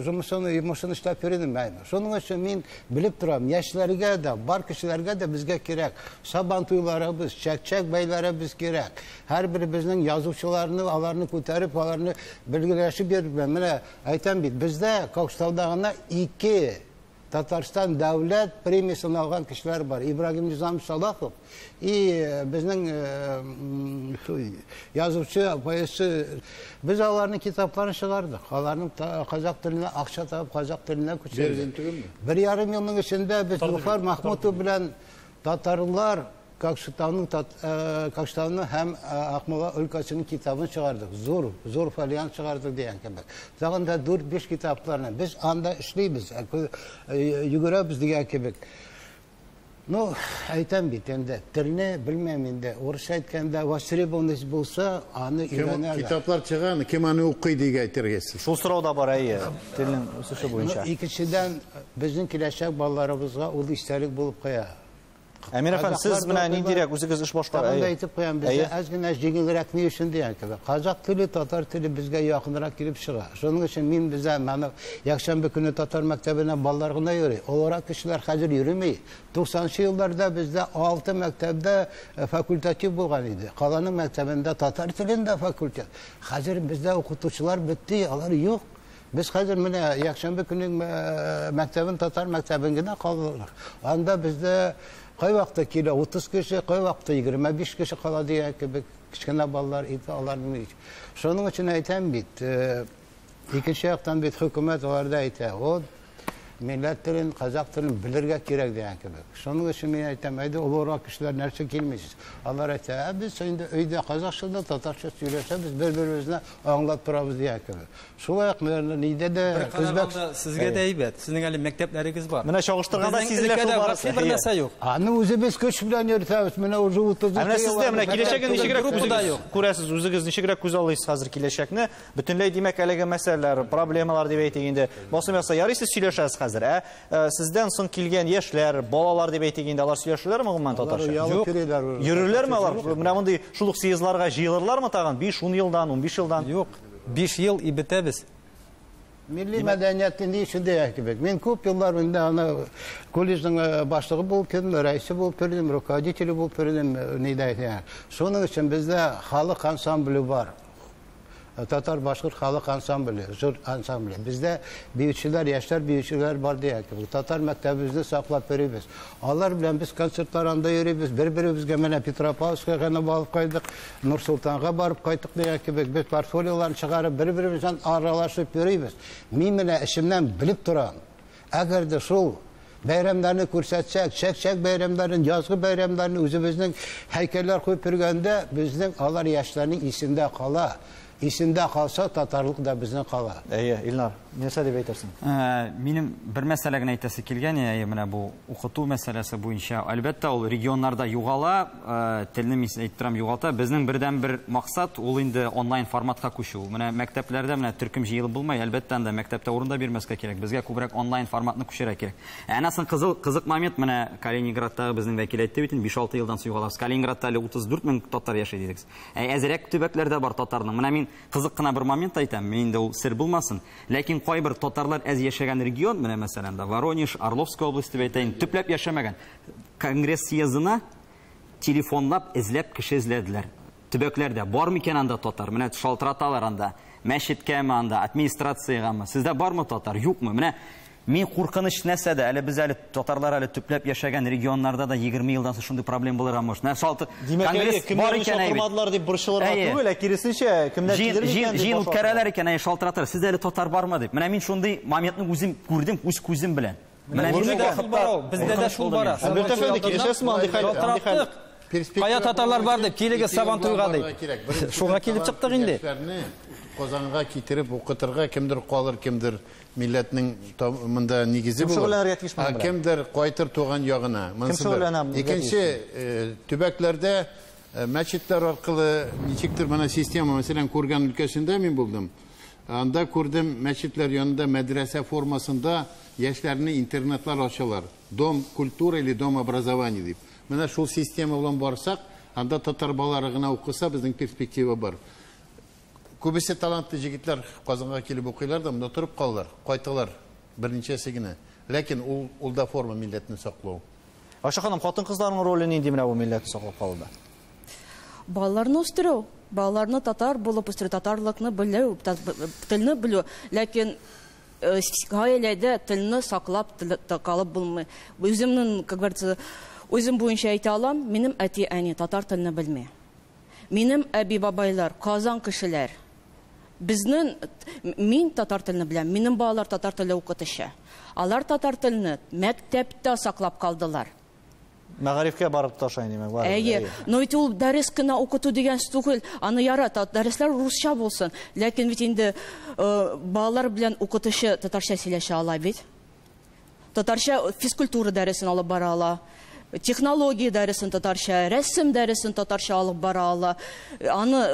жумышын, йомышын эшләп йөрдем. Шуның өчен мин белеп торам, яшьләргә дә, бар кешеләргә дә безгә кирәк. Сабан туйларыбыз, чәк-чәк бәйләребез кирәк. Һәрберебезнең язучыларны, аларны күтәреп, аларны белгеләшеп йөреп. Менә әйтәм бит, бездә Кокштауда гына 2 Татарстан дәүләт премиясен алган кешеләр бар. Ибрагим Низамович Салахов и безнең язучы, поэтчы. Без аларның китапларын чыгардык. Аларның казак теленә акча табып, казак теленә күчердек. 1,5 елның эчендә без Зуфар Махмутов белән татарлар Кокштауның һәм Акмола өлкәсенең китабын чыгардык. Зур, зур фолиант чыгардык дигән кебек. Тагын да 4-5 китапларны без анда эшлибез, йөгерәбез дигән кебек. Ну, әйтәм бит инде, телне белмәм инде. Урысча әйткәндә востребованность булса, аны өйрәнәләр. Китаплар чыга, кем аны укый дигән әйтергә. Шул сорау да бар, әйе, телнең үсеше буенча. Икенчедән, безнең киләчәк балаларыбызга ул истәлек булып куя. Әмир әфәнде, сез менә ниндирәк үзегез эш башкара? Тагын да әйтеп куям, безгә әз генә җиңелрәк ни өчен дигән кебек. Казак теле, татар теле безгә якынрак килеп чыга. Шуның өчен мин бездә моны якшәмбе көне татар мәктәбенә балалар гына йөри. Олырак кешеләр хәзер йөреми. 90 елларда бездә 6 мәктәптә факультатив булган иде. Каланың мәктәбендә татар телендә факультет. Хәзер бездә укытучылар бетте, алар юк. Без хәзер менә якшәмбе көне мәктәбен, татар мәктәбен генә калдырдык. Анда бездә кай вакытта килә 30 кеше, кай вакытта 25 кеше кала дигән кебек кечкенә балалар итә аларны. Шуның өчен әйтәм бит, икенче яктан бит хөкүмәт аларда әйтә, вот милләт телен, казак телен белергә кирәк дигән кебек. Шуның өчен мин әйтәм, әйдә олырак кешеләр нәрсә килмисез. Алар әйтә, ә без инде өйдә казакча да, татарча сөйләшәбез, бер-беребезне аңлап торабыз дигән кебек. Шулай ук, наверное, нидә дә Үзбәк сезгә дә әйбәт. Сезнең әле мәктәпләрегез бар. Менә чагыштырганда сизелә шул барысы. Бер нәрсә юк. Аны үзебез көч белән йөртәбез. Менә уже 30 Ә менә сездә менә киләчәген ничегрәк үзегез күрәсез, үзегез ничегрәк күз аллыйсыз хәзер киләчәкне? Бөтенләй димәк әлеге мәсьәләләр, проблемалар дип әйтик инде. Басым ясаса, ярый сез сөйләшәсез хәзер, ә? Сездән соң килгән яшьләр, балалар дип әйтик инде, алар сөйләшәләрме гомумән татарча? Юк. Йөрерләрме алар? Менә мондый шул ук съездларга җыелырлармы тагын 5-10 елдан, 15 елдан? Юк. 5 ел и бетәбез. Милли мәдәниятне ни өчен дигән кебек. Мин күп еллар инде аны колледжның башлыгы булып килдем, рәисе булып килдем, руководителе булып килдем, ни дә әйтә. Шуның өчен бездә халык ансамбле бар. Татар-башкорт халык ансамбле, зур ансамбле. Бездә биючеләр, яшьләр биючеләр бар дигән кебек. Татар мәктәбебезне саклап йөрибез. Алар белән без концертлар анда йөрибез. Бер-беребезгә менә Петропавловскага гына барып кайттык, Нур-Солтанга барып кайттык дигән кебек. Без портфолиоларын чыгарып, бер-беребез белән аралашып йөрибез. Мин менә эшемнән белеп торам. Әгәр дә шул бәйрәмнәрне күрсәтсәк, чәк-чәк бәйрәмнәрен, язгы бәйрәмнәрне үзебезнең һәйкәлләр куеп йөргәндә, безнең алар яшьләрнең исендә кала. Исендә калса, татарлык да безнең кала. Әйе, Илнар, нәрсә дип әйтерсең? Минем бер мәсьәлә генә әйтәсе килгән, әйе, менә бу укыту мәсьәләсе буенча. Әлбәттә, ул регионнарда югала, телне мин әйтеп торам, югалта. Безнең бердәнбер максат ул инде онлайн форматка күчү. Менә мәктәпләрдә менә төркем җыелып булмый, әлбәттә, анда мәктәптә урын да бирмәскә кирәк. Безгә күбрәк онлайн форматны күчерә кирәк. Әнә соң кызыл, кызык момент, менә Калининградтагы безнең вәкил әйтте бит инде, 5-6 елдан соң югалабыз. Калининградта әле 34 мең татар яши дидегез. Ә әзрәк төбәкләрдә бар татарның. Менә мин кызык кына бер момент әйтәм, мин инде ул сер булмасын. Ләкин кайбер татарлар әз яшәгән регион, менә мәсәлән, да, Воронеж, Орловская область дип әйтәйин, төпләп яшәмәгән. Конгресс съездына телефонлап эзләп кеше эзләделәр. Төбәкләрдә бар микән анда татар? Менә шалтыраталар анда. Мәчеткәме анда, администрациягәме? Сездә бармы татар? Юкмы? Менә мин куркыныч нәрсә дә, әле без әле татарлар әле төпләп яшәгән регионнарда да 20 елдан соң шундый проблем булырга может. Менә шалты Димәк, конгресс әйе, бар кемнәрне икән, әйе бит. чакырмадылар дип борчылырга Әйе. түгел, ә киресенчә, кемнәр Җыен, килер җыен, микән дип җыен баш үткәрәләр икән, әйе, шалтыратыр. Сездә әле татар бармы дип. Менә мин шундый моментны үзем күрдем, үз күзем белән. Менә мин Бездә дә шул бара, бездә дә шул бара. Альберт әфәнде, килешәсезме андый хәл? Андый хәл? Кая татарлар бар дип, килегез Сабантуйга дип. Шуңа килеп чыктык инде. Яшьләрне Казанга китереп укытырга кемдер калыр, кемдер милләтнең монда нигезе Кем булыр. шөгыльләнергә тиеш моның Ә белән? кемдер кайтыр туган ягына. Монысы бер. шөгыльләнә Икенче, төбәкләрдә мәчетләр аркылы ничектер менә система, мәсәлән, Курган өлкәсендә мин булдым. Анда күрдем, мәчетләр янында мәдрәсә формасында яшьләрне интернатлар ачалар. Дом культуры или дом образования дип. Менә шул система белән барсак, анда татар балалары гына укыса, безнең перспектива бар. Күбесе талантлы җегетләр Казанга килеп укыйлар да, монда торып калалар, кайталар берничәсе генә. Ләкин ул да форма милләтне саклау. Айша ханым, хатын-кызларның роле нинди менә бу милләтне саклап калуда? Балаларны үстерү, балаларны татар булып үстерү, татарлыкны белү, телне белү. Ләкин гаиләдә телне саклап калып булмый. Үземнең, как говорится, үзем буенча әйтә алам, минем әти-әни татар телне белми. Минем әби-бабайлар, Казан кешеләр. Безнең, мин татар телне беләм, минем балалар татар теле укытучы. Алар татар телне мәктәптә саклап калдылар. Мәгарифкә барып тоташа инде, димәк, барыбер, Әйе. әйе. Но ведь ул дәрес кенә укыту дигән сүз түгел, аны ярата, дәресләр русча булсын. Ләкин бит инде балалар белән укытучы татарча сөйләшә ала бит. Татарча физкультура дәресен алып бара ала. Технология дәресен татарча, рәсем дәресен татарча алып бара ала. Аны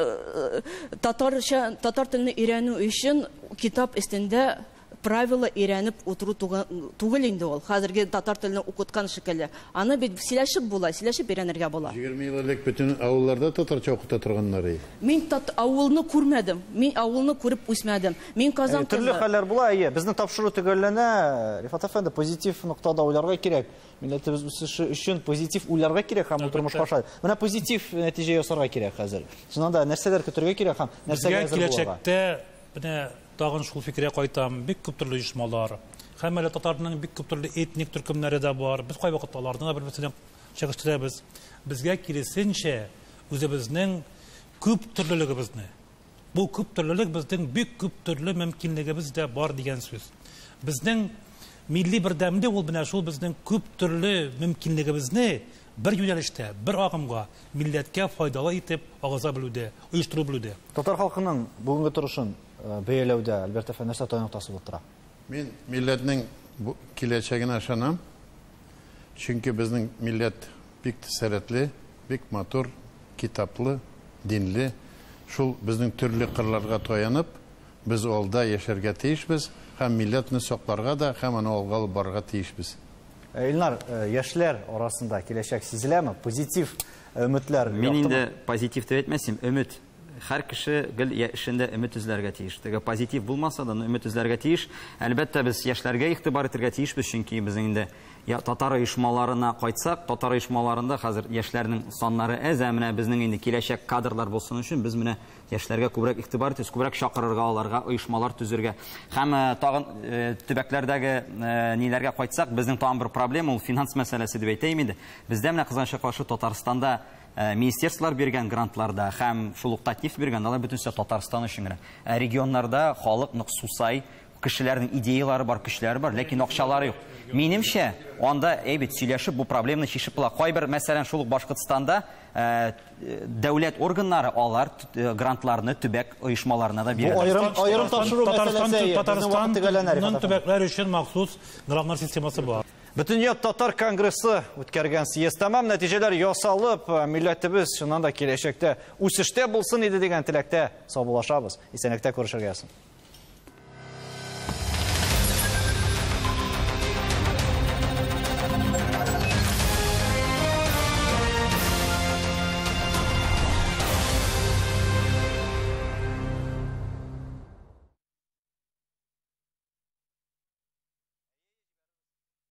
татарча, татар телне өйрәнү өчен китап өстендә правила өйрәнеп утыру түгел инде ул. Хәзерге татар телне укыткан шикелле. Аны бит сөйләшеп була, сөйләшеп өйрәнергә була. 20 ел элек бөтен авылларда татарча укыта торганнар иде. Мин авылны күрмәдем. Мин авылны күреп үсмәдем. Мин Казан Төрле кызы. хәлләр була, әйе. Безнең тапшыру төгәлләнә. Рифат әфәнде, позитив ноктада уйларга кирәк. Милләтебез үсеше өчен позитив уйларга кирәк һәм ул тормышка аша. Менә позитив нәтиҗә ясарга кирәк хәзер. Чыннан да нәрсәләр көтәргә кирәк һәм нәрсәгә Безгә әзер булырга? киләчәктә менә тагын шул фикергә кайтам. Бик күп төрле оешмалар. Һәм әле татарның бик күп төрле этник төркемнәре дә бар. Без кайвакытта аларны да бер-берсенә чагыштырабыз. Безгә киресенчә үзебезнең күп төрлелегебезне. Бу күп төрлелек безнең бик күп төрле мөмкинлегебез дә бар дигән сүз. Безнең милли бердәмлек ул менә шул безнең күп төрле мөмкинлегебезне бер юнәлештә, бер агымга, милләткә файдалы итеп агыза белүдә, оештыру белүдә. Татар халкының бүгенге торышын бәяләүдә, Альберт әфәнде, нәрсә таяну ноктасы булып тора? Мин милләтнең бу киләчәгенә ышанам. Чөнки безнең милләт бик сәләтле, бик матур, китаплы, динле. Шул безнең төрле кырларга таянып, без алда яшәргә тиешбез һәм милләтне сакларга да, һәм аны алга алып барырга тиешбез. Илнар, яшьләр арасында киләчәк сизеләме? Позитив өметләр Мин яктымы? инде позитив дип әйтмәсем, өмет. Һәр кеше гел эшендә өмет эзләргә тиеш. Теге позитив булмаса да, өмет эзләргә тиеш. Әлбәттә, без яшьләргә игътибар итәргә тиешбез, чөнки безнең инде Я, татар оешмаларына кайтсак, татар оешмаларында хәзер яшьләрнең саннары әз, ә менә безнең инде киләчәк кадрлар булсын өчен без менә яшьләргә күбрәк игътибар итәбез, күбрәк чакырырга аларга, оешмалар төзергә. Һәм тагын төбәкләрдәге ниләргә кайтсак, безнең тагын бер проблема ул финанс мәсьәләсе дип әйтәем инде. Бездә менә кызганычка каршы Татарстанда министерстволар биргән грантларда һәм шул ук Татнефть биргән, алар бөтенесе Татарстан өчен генә. Ә регионнарда халык нык сусай, кешеләрнең идеялары бар, көчләре бар, ләкин акчалары юк. Минемчә, анда әйбәт сөйләшеп бу проблеманы чишеп була. Кайбер, мәсәлән, шул ук Башкортстанда дәүләт органнары алар грантларны төбәк оешмаларына да бирәләр. Бу аерым тапшыру мәсьәләсе. Татарстанның төбәкләр өчен махсус грантлар системасы бар. Бөтендөнья татар конгрессы үткәргән съезд тәмам, нәтиҗәләр ясалып, милләтебез чыннан да киләчәктә үсештә булсын иде дигән теләктә саубуллашабыз. Исәнлектә күрешергә язсын.